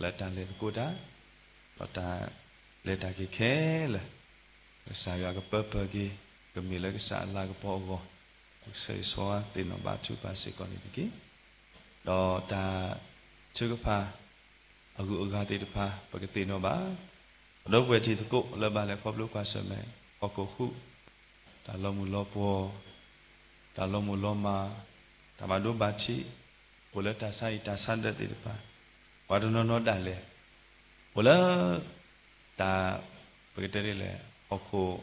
လၢတၢ်လဲၤသကိးတၢ် ဒီးတၢ်လဲၤတၢ်က့ၤခဲလၢာ် ကစၢ်ယွၤကပၢပၢၢ်က့ၤ ကမ့ၢ်လၢကစၢ်အလၤကပီၤအဂီၢ် ဆၢဂ့ၤဆၢဝါသ့ၣ်နီၣ်ဘါထုကဖၣ်စ့ၢ်ကီးန့ၣ်တက့ၢ်. ဒီးတၢ်ထုကဖၣ် အဂုၤအဂၤသ့ၣ်တဖၣ် ပကသ့ၣ်နီၣ်ဘၣ် ပဒီပုၢ်ဝဲၢ်ထံသကိးလၢဘၣ်လဲၤခီဖျိကွၢ်ဆၢၣ်မဲာ် ဟီၣ်ခိၣ်ဃု တၢ်လီၤမုၢ်လီၤပှီၢ် တၢ်လီၤမုၢ်လီၤမၢ် တၢ်ဘၣ်ဒိဘၣ်ထံး အိၣ်လၢတၢ်ဆါဟံၣ်တၢ်ဆါဒၢးသ့ၣ်တဖၣ် ပှၤတနီၤနီၤဒၣ်လဲာ် အိၣ်လၢ တၢ် ပကတဲဒ်လဲၣ် ဟီၣ်ခိၣ်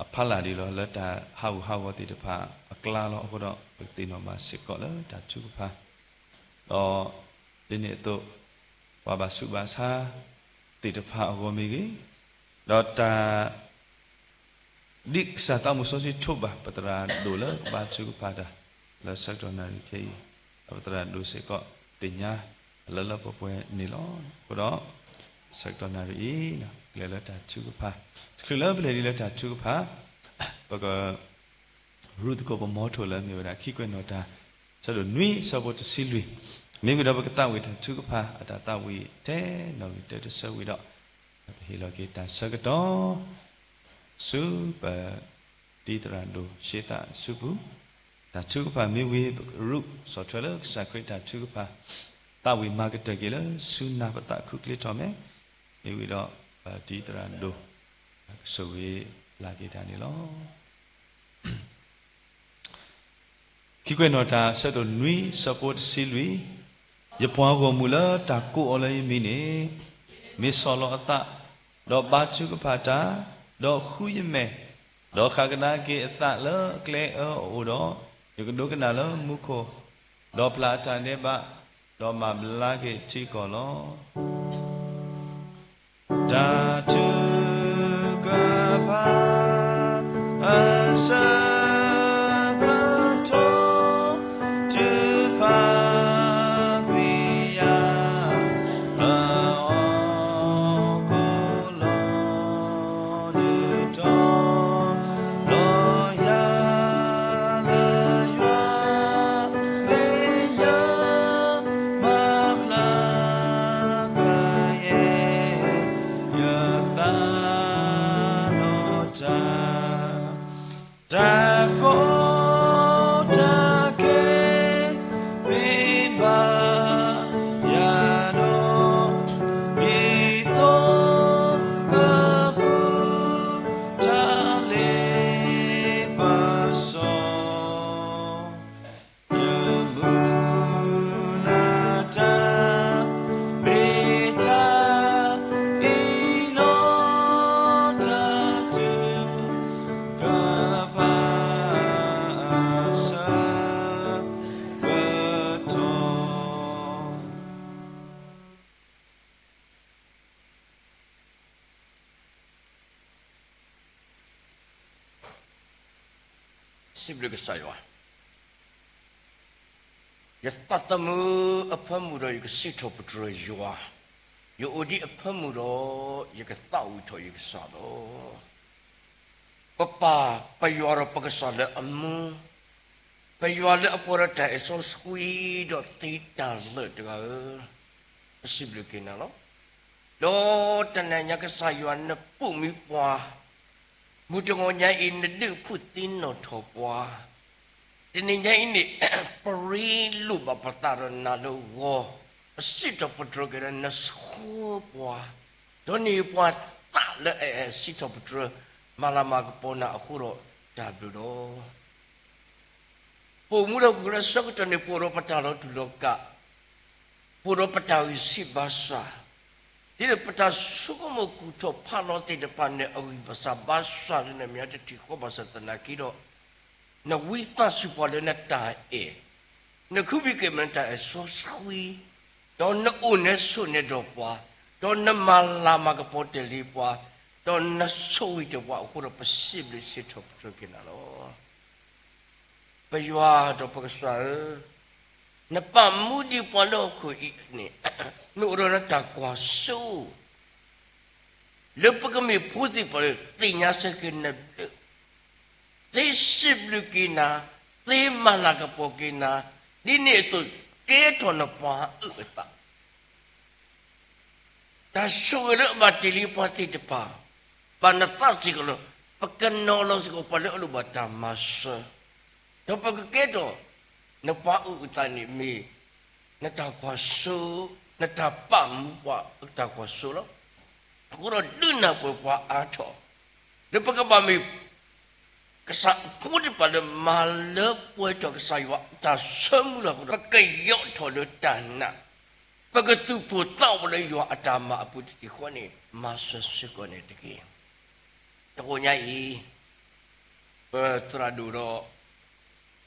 အဖီလာ်ဒ်လီၤ လၢတၢ်ဟးဂူာ်ဟးဂီၤသ့ၣ်တဖၣ်အကျါလီၤ. အဃိဒီး ပကသ့ၣ်နီၣ်ဘၣ်စ့ၢ်ကီးလၢတၢ်ထုကဖၣ် ဒီး ဒ်န့ၣ်အသိး ပှၤဘၣ်ဆူးဘၣ်ဆါသ့ၣ်တဖၣ်အဂီၢ်မ့ၢ်ဂ့ၤ, ဒီးတၢ် ဒ်ကစၢ်သးမုၢ်စီဆှံထိးဘၣ် ပသရၣ်ဒိၣ်လၢကဘါထုကဖၣ်တၢ် လၢဆၢကတီၢ်နၣ်ရံၣ်ခဲအံၤ, ဒီးပသရၣ်ဒိၣ်စ့ၢ်ကီးသ့ၣ်ညါ လၢလၢပှဲၤပှဲၤန့ၣ်လီၤ. အဃိဒီး ဆၢကတီၢ်နၣ်ရံၣ်အံၤ ကလဲၤလၢတၢ်ထုကဖၣ်, တချုးလၢပလဲၤဒ်လၢတၢ်ထုကဖၣ် ပက ရူၢ်သကိးပမီထိၣ်လၢမ့ၢ်ဝဲဒၣ် ခံကွဲးနီၣ်တၢ် ဆၢဒိၣ်နွံ ဆၢဖိတဆံလွံၢ်, မ့ၢ်ဝံၤဒီးပကသးဝံၣ်တၢ်ထုကဖၣ်အတၢ်သးဝံၣ်ထဲနီၣ်ဂံၢ်တၢတဆၢဝံၤဒီး ပဟ့ၣ်လီၤက့ၤတၢ်ဆၢကတီၢ် ဆူပတံၤသရၣ်ဒိၣ်ရှ့သးအစုပူၤ, တၢ်ထုကဖၣ်မ့ၢ်ဝံၤ ပကရူၢ်ဆီၣ်ထွဲလၢကစၢ်ခရံာ်တၢ်ထုကဖၣ် သးဝံၣ်မၤကတၢၢ်က့ၤလၢဆူနၢ်ပသးခုချ့ထီၣ်မဲာ်, မ့ၢ်ဝံၤဒီးပတံၤသရၣ်ဒိၣ် ကဆိၣ်ဂ့ၤလၢ်က့ၤတၢ်န့ၣ်လီၤ. ခံကွဲးနီၣ်တၢ် ဆၢဒိၣ်နွံ ဆၢဖိတဆံလွံၢ်, ယပှၤဂီၢ်မုၢ်လၢတၢ်ကိးအီၤလၢယမံၤန့ၣ် မ့ၢ်ဆီၣ်လီၤအသး, ဒီးဘါထုကဖၣ်တၢ်, ဒီးဃုယမဲာ်, ဒီးဃၣ်ကဒါက့ၤအသးလၢအကျဲအၢအအိၣ်ဒီး, ယကဒိကနၣ်လၢမူခိၣ်, ဒီးပျၢ်အတၢ်ဒဲးဘး, ဒီးမၤဘျါက့ၤထံကီၢ်လီၤ. တၢ်ထုကဖၣ်အဆၢကတီၢ် ထုကဖၣ်ကွံာ်ယၤ လၢဟီၣ်ခိၣ်လီၤဒုးထီၣ် လီၤယၤလၢယွၤမဲာ်ညါ မၤဖျါကယဲၢ် ယသးနီၣ်တၢ် တၢ် စံးဘျုးကစၢ်ယွၤ, ယသးသမူအဖၢမုၢ်ဒီး ယကစံးထီၣ်ပတြၢၤယွၤ, ယအိၣ်ဒံးအဖၢမုၢ်ဒီး ယကသးဝံၣ်ထီၣ်ယကစၢ်လီၤ. ပပၢ်ပယွၤဒီးပကစၢ်လၢအမူ, ပယွၤလၢအပှဲၤဒီးတၢ်အဲၣ်စီဆှံဒီးသ့တၢ်လၢာ်တဂၤဧၢ, ပစံးဘျုးက့ၤနၤလီၤ. ဒီးတနံၤညါကစၢ်ယွၤနပိာ်မံပှၤ, မုၢ်တဂီၤညါအံၤ နဒုးဖှိၣ်သ့နီၣ်ထီၣ်ပှၤ, တနံၤညါအံၤန့ၣ် ပရ့လိၣ်ဘၣ်ပသးဒီးနၤလၢဂီၤ, ပစံးထီၣ်ပတြၢၤက့ၤဒီးနဆှၢပှၤ, ဒီးန့ၢ်ပှၤသးလၢအအဲၣ်စံးထီၣ်ပတြၢၤ မၤလၤမၤကပီၤနၤအဃိဒီးတၢ်ဘျုးလီၤ. ပအိၣ်မူလၢဟီၣ်ခိၣ်ချၢအဆၢကတီၢ်န့ၣ် ပအိၣ်ဒီးပတၢ်လီၤတူာ်လီၤကာ်, ပအိၣ်ဒီးပတၢ်ဂံၢ်စၢ်ဘါစၢ်, ဒ်သိးပတၢ်ဆိကမိၣ်ကူၣ်ထီၣ်ဖးလီၤသ့ၣ်တဖၣ်န့ၣ် အဂံၢ်ဘၣ်စၢ်ဘါစၢ်လၢနမဲာ်ညါတထံၣ်ဃီဘၣ်ဆၣ်သနာ်က့ဒီး နဝံသးစူၤပှၤလၢနတၢ်အဲၣ်, နခုဘံၣ်က့ၤမ့ၢ်နတၢ်အဲၣ်စီဆှံ, ဒီးနအိၣ်နဆိးနဲၣ်ဒီးပှၤ, ဒီးနမၤလၤမၤကပီၤတ့ၢ်လံပှၤ, ဒီးနဆိၣ်ဂ့ၤတ့ၢ်ပှၤအဃိဒီး ပစံးဘျုးစံးထီၣ်ပတြၢၤက့ၤနၤလီၤ. ပယွၤဒီးပကစၢ်ဧၢ, နပာ်မူဒံးပှၤလၢဟီၣ်ခိၣ်အံၤန့ၣ်, နအိၣ်ဒီးနတၢ်ကွၢ်စိ လၢပကမ့ၢ်ဖိသ့ၣ်တဖၣ်လၢသ့ၣ်ညါဆၢက့ၤနဘျုး, သ့စံးဘျုးက့ၤနၤ, သ့မၤလၤကပီၤက့ၤနၤ, ဒ်န့ၣ်အသိးကဲထီၣ်နပှၤအုၣ်အသး တၢ်ဆိၣ်ဂ့ၤလၢအဘၣ်တ့ၢ်လံပှၤသ့ၣ်တဖၣ်, ဘၣ်နသးစ့ၢ်ကီးလီၤ. ပကနီၤလီၤစ့ၢ်ကီးပှၤလၢအလိၣ်ဘၣ်တၢ်မၤစၢၤ, ဒီးပကကဲထီၣ် နပှၤအုၣ်အသးန့ၣ်မ့ၢ် နတၢ်ကွၢ်စိ, နတၢ်ပာ်မူပှၤအတၢ်ကွၢ်စိလီၤ. အဃိဒီးဒုးနၢ်ပၢၢ်ပှၤအါထီၣ်, လၢပကဘၣ်မ့ၢ် ကစၢ်အဖိသ့ၣ်တဖၣ်လၢမၤလၢပှဲၤထီၣ်ကစၢ်ယွၤအတၢ်ဆၢမုၢ်လၢ်အဃိဒီး ပကယီၣ်ထီၣ်လၢတၢ်နာ်, ပကသူၣ်ပိၢ်သးဝးလၢယွၤအတၢ်မၤအပူၤတထံၣ်ဃီန့ၣ် မၤစၢၤစ့ၢ်ကီးန့ၣ်တက့ၢ်. တဂီၤညါအံၤ ပသရၣ်ဒိၣ်ဒီး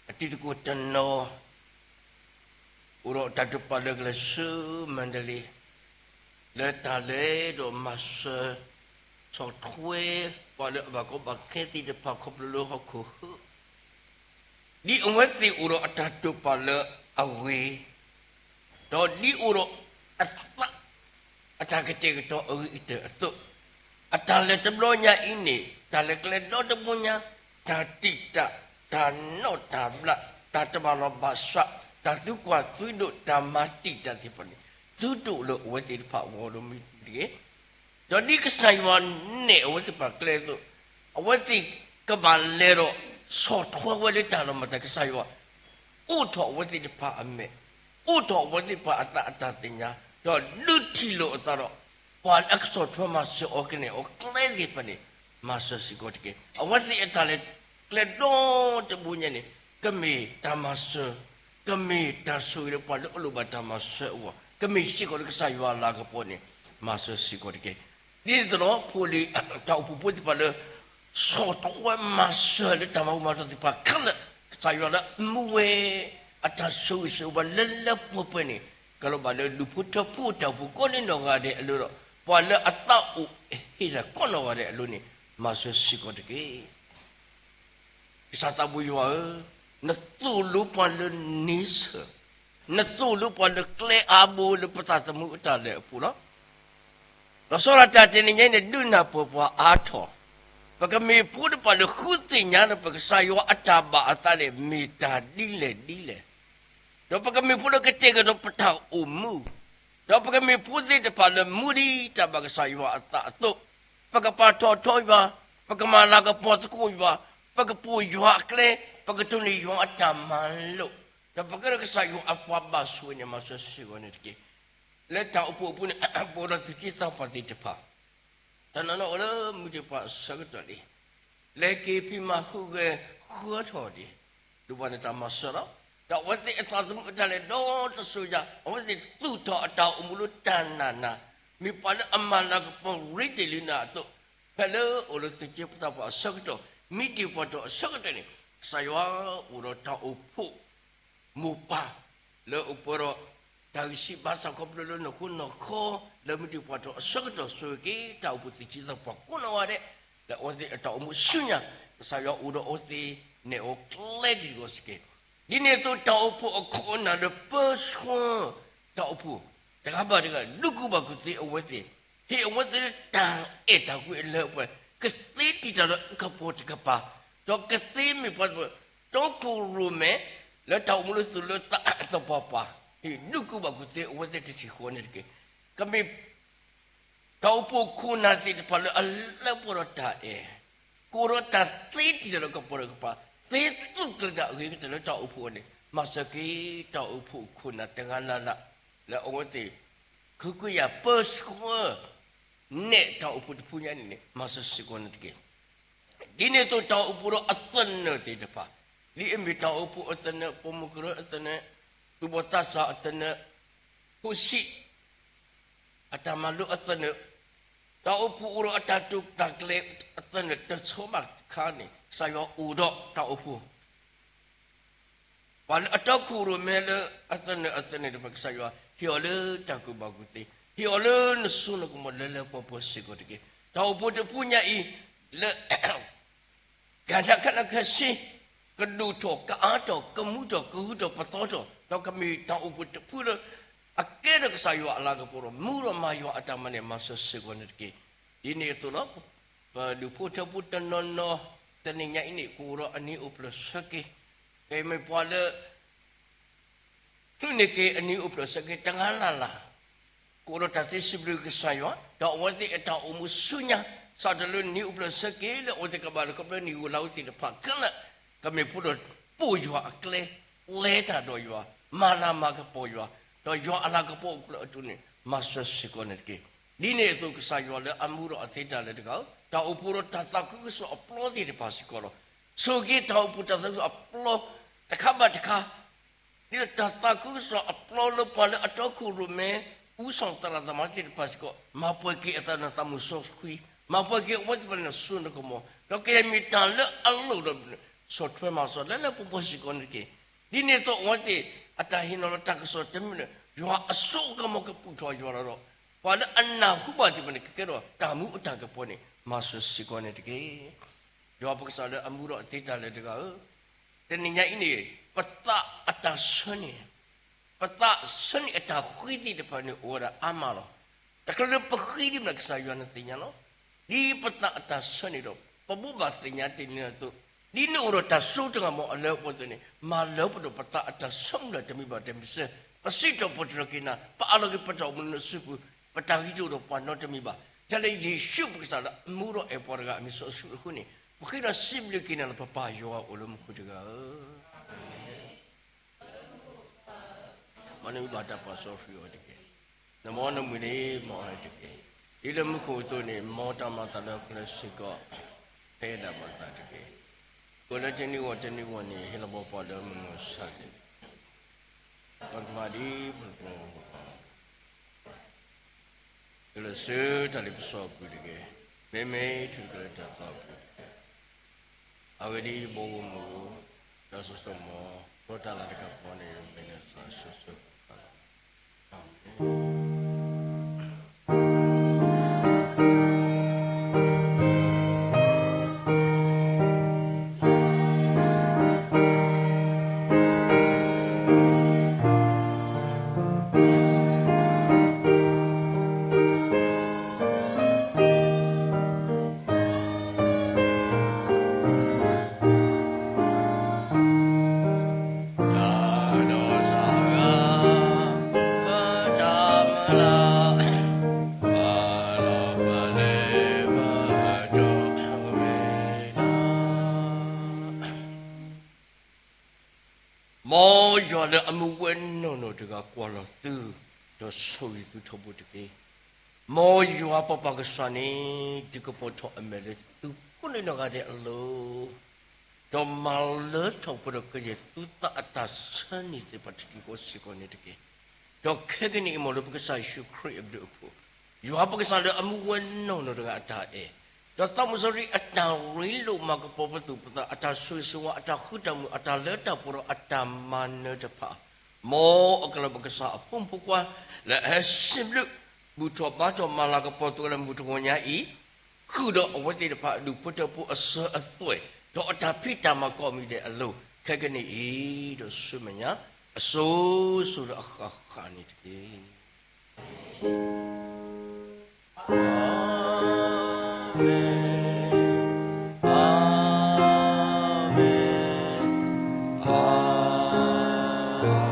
အတံၤသကိးတနီၤ အိၣ်ဒီးတၢ်တိာ်ပာ်လၢကလဲၤဆူမၣ်ဒလ့ လၢတၢ်လဲၤဒီးမၤစၢၤ ဆီၣ်ထွဲ ပှၤလၢအဘၣ်ကီဘၣ်ခဲသ့ၣ်တဖၣ်ခီဖျိလၢဟီၣ်ခိၣ်ဟၢ ဒ်အဝဲသ့ၣ်အိၣ်ဒီးအတၢ်တိာ်ပာ်လၢအဂ့ၤ, ဒီးဒ်အိၣ်ဒီးအသး အတၢ်ကတဲာ်ကတီၤအဂ့ၤကတၢၢ်အသိး, အတၢ်လဲၤတဘျီညါအံၤန့ၣ် တၢ်လဲၤကျဲဒီတဘျီညါ, တၢ်တံာ်တာ်, တၢ်နီၣ်တၢ်ဘျး, တၢ်တဘၣ်လီၢ်ဘၣ်စး, တၢ်သုကွၢ်သုဒိး, တၢ်မၤတံာ်တာ်သ့ၣ်တဖၣ်န့ၣ် သုတအိၣ်လၢအဝဲသ့ၣ်တဖၣ်အဂီၢ်ဒီးမ့ၢ်တက့ၢ်. ဒီးဒ်ကစၢ်ယွၤနဲၣ်အဝဲသ့ၣ်တဖၣ်ကျဲအသိး, အဝဲသ့ၣ်ကဘၣ်လဲၤဒီး ဆီၣ်ထွဲဝဲလၢတၢ်လီၢ်မၤတၢ် ကစၢ်ယွၤ အိးထီၣ်အဝဲသ့ၣ်တဖၣ်အမဲာ်, အိးထီၣ်အဝဲသ့ၣ်တဖၣ်အသးအတၢ်သ့ၣ်ညါ, ဒီးဒုးထံၣ်လိာ်အသးဒီး ပှၤလၢအကဆီၣ်ထွဲမၤစၢၤအီၤကနဲၣ်အီၤကျဲသ့ၣ်တဖၣ်န့ၣ် မၤစၢၤစ့ၢ်ကီးတက့ၢ်. အဝဲသ့ၣ်အတၢ်လဲၤကျဲဒီတဘိညါန့ၣ် ကမ့ၢ်တၢ်မၤစၢၤ, ကမ့ၢ်တၢ်ဆိၣ်ဂ့ၤလၢပှၤလၢအလိၣ်ဘၣ်တၢ်မၤစၢၤအဂီၢ်, ကမ့ၢ်စ့ၢ်ကီးလၢကစၢ်ယွၤအလၤကပီၤန့ၣ် မၤစၢၤစ့ၢ်ကီးတက့ၢ်. ဒ်န့ၣ်အသိးဒီး ဖိလံၤတၢ်အိၣ်ဖှိၣ်ဖိသ့ၣ်တဖၣ်လၢ ဆီၣ်ထွဲမၤစၢၤလၢတၢ်မၤဘူၣ်မၤတီၢ်သ့ၣ်တဖၣ်ခဲလၢာ်, ကစၢ်ယွၤလၢအမူဝဲ အတၢ်ဆိၣ်ဂ့ၤဆိၣ်ဝါလၢလၢပှဲၤပှဲၤန့ၣ် ကလီၤဘၣ်လၢဒူၣ်ဖိထၢဖိတၢ်အိၣ်ဖှိၣ်ကိးဒဲးနီၢ်ဂၤဒဲးအလိၤဒီး ပှၤလၢအသးအိၣ်ဟ့ၣ်တၢ်ကိးနီၢ်ဂၤဒဲးအလိၤန့ၣ် မၤစၢၤစ့ၢ်ကီးတက့ၢ်. ကစၢ်သးဘိယွၤဧၢ, နသိၣ်လိပှၤလၢန့ဆၢၣ်, နသိၣ်လိပှၤလၢကျဲအါဘိလၢပသးသမူအတၢ်လဲၤအပူၤလီၤ. ဒီးစီၤရၤတၢ်တနံၤညါအံၤန့ၣ် ဒုးနၢ်ပၢၢ်ပှၤအါထီၣ်, ပကမ့ၢ်ဖိသ့ၣ်တဖၣ်လၢဃုသ့ၣ်ညါလၢပကစၢ်ယွၤအတၢ်ဘၣ်အသးန့ၣ် မ့ၢ်တၢ်ဒ်လဲၣ်ဒ်လဲၣ်, ဒီးပကမ့ၢ်ဖိလၢကတဲာ်ကတီၤပတၢ်အိၣ်မူ, ဒီးပကမ့ၢ်ဖိသ့ၣ်တဖၣ်လၢမူဒံးတၢ်ဘၣ်ကစၢ်ယွၤအသးအသိး, ပကပာ်ထီၣ်ထီယွၤ, ပကမၤလၤကပီၤသကိးယွၤ, ပကပိာ်ယွၤအကျဲ, ပကတိၢ်န့ၢ်ယွၤအတၢ်မၤလိာ်, ဒီးပကဲထီၣ်ကစၢ်ယွၤအပှၤဘၣ်ဆိၣ်ဂ့ၤန့ၣ် မၤစၢၤစ့ၢ်ကီးန့ၣ်တက့ၢ်. လၢတၢ်အိၣ်ဖှိၣ်အပူၤန့ၣ် ပအိၣ်ဒီးသူၣ်က့သးပှၢ်သ့ၣ်တဖၣ် တနီၤနီၤအိၣ်လၢမုၢ်တ့ၢ်ပှၢ်အဆၢကတီၢ်လံ, လဲၤက့ၤဖံးမၤဟူးဂဲၤဃၢထီၣ်ဒံး, ဒိးဘၣ်နတၢ်မၤစၢၤလီၤ. ဒီးအဝဲသ့ၣ်အသးသမူအတၢ်လဲၤဒီတစိၤယၤ အဝဲသ့ၣ်သူၣ်ထီၣ်အတၢ်အိၣ်မူလၢတၢ်နာ်နၤ, မ့ၢ်ပှၤလၢအမၤလၤကပီၤရ့တ့ၢ်လံနၤအသိး, ဖဲလၢအိၣ်လၢသူၣ်က့သးပှၢ်အဆၢကတီၢ်, မ့ၢ်တ့ၢ်ပှၤတီၢ်အဆၢကတီၢ်န့ၣ် ကစၢ်ယွၤအိၣ်ဒီးတၢ်အိၣ်ဖှိၣ် မိၢ်ပၢ် လၢအအိၣ်ပှဲၤဒီး တၢ်ဂံၢ်စၢ်ဘါစၢ်ခီဖျိလၢနီၢ်ခိနီၢ်ခီ လၢမ့ၢ်တ့ၢ်ပှၤတီၢ်အဆၢကတီၢ်ဆိၣ်ဂ့ၤက့ၤ တၢ်အိၣ်ဖှိၣ်သူၣ်က့သးပှၢ်ကိးနီၢ်ဂၤဒဲး, လၢအဝဲသ့ၣ်အတၢ်အိၣ်မူဆူညါ, ကစၢ်ယွၤအိၣ်ဒီးအဝဲသ့ၣ် နဲၣ်အီၤကျဲတံၤသကိးစ့ၢ်ကီး. ဒ်န့ၣ်အသိးတၢ်အိၣ်ဖှိၣ်အခိၣ်အနၢ်ဒီးပၢဆှၢ တၢ်အိၣ်ဖှိၣ် တဂၤဘၣ်တဂၤ ဒုးကူၣ်ဘၣ်ကူၣ်သ့အဝဲသ့ၣ်, ဟ့ၣ်အဝဲသ့ၣ်လၢတၢ်အဲၣ်တၢ်ကွံအလၢအပှဲၤ, ကသ့တံာ်တာ်လၢကပီၤတကပၤ, ဒီးကသ့မ့ၢ်ပှၤတပၢၤ တီခိၣ်ရိၣ်မဲ လၢတၢ်အိၣ်မူလၢသူၣ်လၢသးသပှၢ်ပှၢ်, ဟ့ၣ်ဒုးကူၣ်ဘၣ်ကူၣ်သ့အဝဲသ့ၣ်တထံၣ်ဃီန့ၣ်တက့ၢ်. ကမ့ၢ် တၢ်အိၣ်ဖှိၣ်ခိၣ်နၢ်သ့ၣ်တဖၣ်လၢအလၢပှဲၤဒီးတၢ်အဲၣ်, ကအိၣ်ဒီးတၢ်သ့တံာ်တာ်ဒီးကပီၤဒီးကပၤ, သ့သူၣ်ကျဲၤတၢ်အဂ့ၤကတၢၢ်လၢတၢ်အိၣ်ဖှိၣ်အံၤန့ၣ် မၤစၢၤက့ၤတၢ်အိၣ်ဖှိၣ်ခိၣ်နၢ်တဂၤလၢ်လၢ် လၢအဝဲသ့ၣ် ခုကွံာ်ယၤပၢဆှၢ နဲၣ်တၢ်အိၣ်ဖှိၣ်တဖုညါန့ၣ်န့ၣ် မၤစၢၤစ့ၢ်ကီးန့ၣ်တက့ၢ်. ဒ်န့ၣ်အသိးတၢ်အိၣ်ဖှိၣ်ဒီးအသနၢၣ်သ့ၣ်တဖၣ်, ဒ်အမ့ၢ်တၢ်အိၣ်ဖှိၣ်အသနၢၣ်, ပိာ်မုၣ်ကရၢအသနၢၣ်, သူၣ်ဘီၣ်သးစၢ်အသနၢၣ်, ဖိဆံး အတၢ်မၤလိအသနၢၣ်, တၢ်အိၣ်ဖှိၣ်အိၣ်ဒီးအတၢ်တိာ်တၢ်ကျဲၤအသနၢၣ်တဆီဘၣ်တခါန့ၣ် ကစၢ်ယွၤအိၣ်ဒီးတၢ်အိၣ်ဖှိၣ် ပှၤလၢအတီခိၣ်ရိၣ်မဲလၢအသနၢၣ်အသနၢၣ်တဖၣ် ကစၢ်ယွၤဟ့ၣ်အီၤလၢတၢ်ကူၣ်ဘၣ်ကူၣ်သ့, ဟ့ၣ်အီၤလၢနစိနကမီၤလၢလၢပှဲၤပှဲၤစ့ၢ်ကီးတက့ၢ်. တၢ်အိၣ်ဖှိၣ်တဖုညါအံၤ လၢ ကၤထးခဲလၢာ်ခဲဆ့ ကဒိၣ်ထီၣ် ကအါထီၣ် ကမူထီၣ် ကဂုာ်ထီၣ်ပသီထီၣ် ဒီးကမ့ၢ်တၢ်အိၣ်ဖှိၣ်တဖုလၢ အကဲထီၣ်ကစၢ်ယွၤအလၤကပီၤဒီး မူဒီးမၤယွၤအတၢ်မၤန့ၣ် မၤစၢၤစ့ၢ်ကီးန့ၣ်တက့ၢ်. ဒ်န့ၣ်အသိးလီၤ. ပဒူၣ်ဖိထၢဖိတနီၤနီၤ တနံၤညါအံၤန့ၣ် ကအိၣ်ဒီးအနံၤအိၣ်ဖျဲၣ်ဆၢက့ၤ, ကမ့ၢ်ပှၤလၢ ဟံးန့ၢ်က့ၤအနံၤအိၣ်ဖျဲၣ်ဆၢက့ၤတဂၤလၢ်လၢ် ကအိၣ်ဒီးတၢ်သ့စံးဘျုးကစၢ်ယွၤ ဒီးအဝဲသ့ၣ်အတၢ်အိၣ်မူဆူညါ စးထီၣ်လၢနံၤအိၣ်ဖျဲၣ်ဆၢက့ၤ လၢအဝဲသ့ၣ်ကဘၣ်လၢကဘျၢနံၣ်ယိၤလါဝဲသ့ၣ်တဖၣ်ခဲလၢာ် ကမ့ၢ်ဖိဒီးပိာ်ယွၤအကျဲ, ကျဲတၢ်ဒီးယွၤ, မၤလၤမၤကပီၤယွၤ, ဒီးယွၤအလၤကပီၤအိၣ်ကျၢၤအဒိၣ်န့ၣ် မၤစၢၤစ့ၢ်ကီးန့ၣ်တက့ၢ်. ဒ်န့ၣ်အသိးကစၢ်ယွၤလၢအမူဒီးအသ့တၢ်လၢတဂၤဧၢ, တၢ်အိၣ်ဖှိၣ်ဒီးတၢ်သးခုကစီၣ်အပျီသ့ၣ်တဖၣ်စ့ၢ်ကီးလီၤ. ဆိၣ်ဂ့ၤတၢ်အိၣ်ဖှိၣ်တၢ်သးခုကစီၣ်အပျီ တခါဘၣ်တခါ ဒ်တၢ်သးခုကစီၣ်အပျီလၢပှၤလၢအတီခိၣ်ရိၣ်မဲ ဦးဆောင်သရၣ်သမားသ့ၣ်တဖၣ်စ့ၢ်ကီး မၤပှဲၤက့ၤအသးနသးမုာ်စီဆှံ, မၤပှဲၤက့ၤအဝဲသ့ၣ်တဖၣ်န့ၣ်နစိနကမီၤ, ဒီးကယဲၢ်မ့ၢ်တၢ်လၢအလိၣ်ဒီး ဆီၣ်ထွဲမၤစၢၤလၢလၢပှဲၤပှဲၤစ့ၢ်ကီးန့ၣ်တက့ၢ်. ဒ်န့ၣ်အသိးအဝဲသ့ၣ် အတၢ်ဟ့ၣ်နီၤလီၤတၢ်ကစီၣ်တမံၤလၢ ယွၤအစိကမီၤကပူၤထီၣ်ယွၤလီၤဒီး ပှၤလၢအနၢ်ဟူဘၣ်သ့ၣ်တဖၣ်န့ၣ် ကကဲထီၣ်တၢ်မူအတၢ်ကပီၤန့ၣ် မၤစၢၤစ့ၢ်ကီးန့ၣ်တက့ၢ်. ယွၤပကစၢ်လၢအမူဒီးအသ့တၢ်လၢတဂၤဧၢ, တနံၤညါအံၤန့ၣ် ပသးအတၢ်ဆၢန့ၣ်, ပသးဆၢန့ၢ်အတၢ်ဃံသ့ၣ်တဖၣ်န့ၣ် အိၣ်ဝဲဒၣ်အါမးလီၤ. တချုးလၢပဃံဒ်မ့ၢ်ကစၢ်ယွၤနသ့ၣ်ညါလီၤ. ဒ်ပသးအတၢ်ဆၢန့ၣ်ဒီး ပဘိးဘၣ်သ့ၣ်ညါတ့ၢ်န့ၣ်အသိး, ဒ်နအိၣ်ဒီးတၢ်စိတၢ်ကမီၤအလၢအပှဲၤအသိးန့ၣ် မၤလၢပှဲၤဒီးပသးအတၢ်ဆၢမုၢ်လၢ်တမံၤဘၣ်တမံၤစ့ၢ်, ပစံးထီၣ်ပတြၢၤက့ၤနၤ, ပအးလီၤက့ၤပတၢ်အိၣ်မူလၢနစုပူၤ, ပတၢ်ဂံၢ်တအိၣ်ဒီးပှၤနီတမံၤဘၣ်. ထဲလၢယ့ၣ်ၡူးပကစၢ်လၢအမူဒီးအဲၣ်ပှၤတဂၤအမံၤစီဆှံအဃိန့ၣ် ပဃ့ဒီးစံးဘျုးက့ၤနၤလၢ ပပၢ်ယွၤအိၣ်လၢမူခိၣ်တဂၤဧၢ, မ်နမံၤဘၣ်တၢ်ပာ်စီဆှံအီၤတက့ၢ်. နမ်နမုၢ်န့ၣ်မ်အီၤတက့ၢ်. ဒ်လၢမူခိၣ်အသိးန့ၣ် မ်တၢ်မၤအသးလၢဟီၣ်ခိၣ်ချၢစ့ၢ်ကီး ဖဲအံၤဒၣ်မၤအသးတက့ၢ်. ကိးလၢတနံၤဂီၢ်တနံၤဂီၢ်န့ၣ် ဟ့ၣ်လီၤဘၣ်ပှၤလၢမုၢ်နံၤဆၢက့ၤ ပကမၤဒ်ပက တုၤလၢဆၢတၢ်လ့ပစီအပူၤတက့ၢ်. မ့မ့ၢ်ထုးတကလၢတၢ်သီအပူၤတက့ၢ်. အဂ့ၢ်ဒ်အံၤ, ဘီမုၢ်, တၢ်စိစိမီၤ, ဒီးတၢ်လၤတကပီၤန့ၣ် မ့ၢ်နသးစိစိကပီၤလီၤ. မ်ယွၤလၢအမူဝဲနီၢ်နီၢ်တဂၤ ကွၢ်လီၤသု, ဒီးဆိၣ်ဂ့ၤသုထီဘိတက့ၢ်. မ်ယွၤပပၢ်ကစၢ်န့ၣ် ဒုးကပီၤထီၣ်အမဲာ်လၢသုကိးနီၢ်ဂၤဒဲးအလိၤ ဒီးမၤလၢထီၣ်ပှဲၤဒီးကယဲၢ်သုသးအတၢ်ဆၢန့ၢ်သ့ၣ်တဖၣ်တထံၣ်ဃီစ့ၢ်ကီးန့ၣ်တက့ၢ်. ဒီးခဲကနံၣ်အံၤ မ်လၢပကစၢ်ယ့ၣ်ၡူးခရံာ်အဘျုးအဖှိၣ်, ယွၤပကစၢ်လၢအမူဝဲနီၢ်နီၢ်တဂၤအတၢ်အဲၣ်, ဒီးသးစီဆှံအတၢ်ရ့လိာ်မၤကပီၤပသူၣ်ပသး အတၢ်ဆိၣ်ဂ့ၤဆိၣ်ဝါ အတၢ်ဃူတၢ်မုာ် အတၢ်လၢတၢ်ပှဲၤဒီးအတၢ်မၤနၢၤတဖၣ်, မ်အကလီၤပကစၢ်အဖိမုၣ်ဖိခွါ လၢအဟဲစံးဘျုး ဘူၣ်ထီၣ်ဘါထီၣ်မၤလၤကပီၤသကိးလၢမုၢ်တဂီၤညါအံၤ, ဃုာ်ဒီးအဝဲသ့ၣ်တဖၣ် အဒူၣ်ဖိထၢဖိအစၢၤအသွဲၣ် ဒီးအတၢ်ဖံးတၢ်မၤကိးမံၤဒဲးအလိၤ ခဲကနံၣ်အံၤ ဒီးဆူမဲာ်ညါ အစိၤစိၤဒီးအဃၣ်ဃၣ်န့ၣ်တက့ၢ်. အၤမ့ၣ်, အၤမ့ၣ်, အၤမ့ၣ်.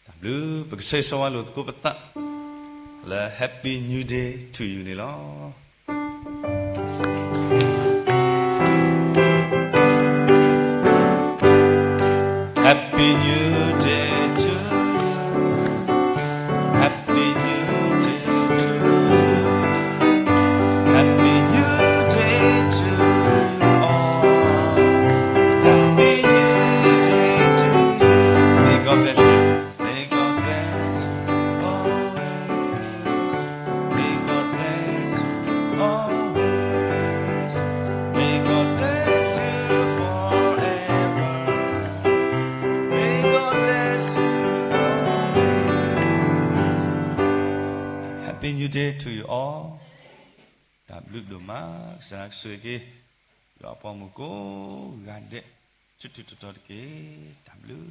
တၢ်ဘျုး ပကဆၢဂ့ၤဆၢဝါလိာ်သကိးပသး လၢ Happy New Day to you န့ၣ်လီၤ. Happy New Day to you. Happy New Day to you. Happy New Day to you all. Happy New Day to you. May God bless you. May God bless you always. May God bless you always. May God bless you forever. May God bless you always. Happy New Day to you all. တၢ်ဘျုးဒိၣ်မး ကစၢ်ယွၤဆိၣ်ဂ့ၤက့ၤ ယွၤအပှၤမုၣ်ကိးဂၤဒဲး ဆူထူးထူးတီၤတီၤတက့ၢ်. တၢ်ဘျုး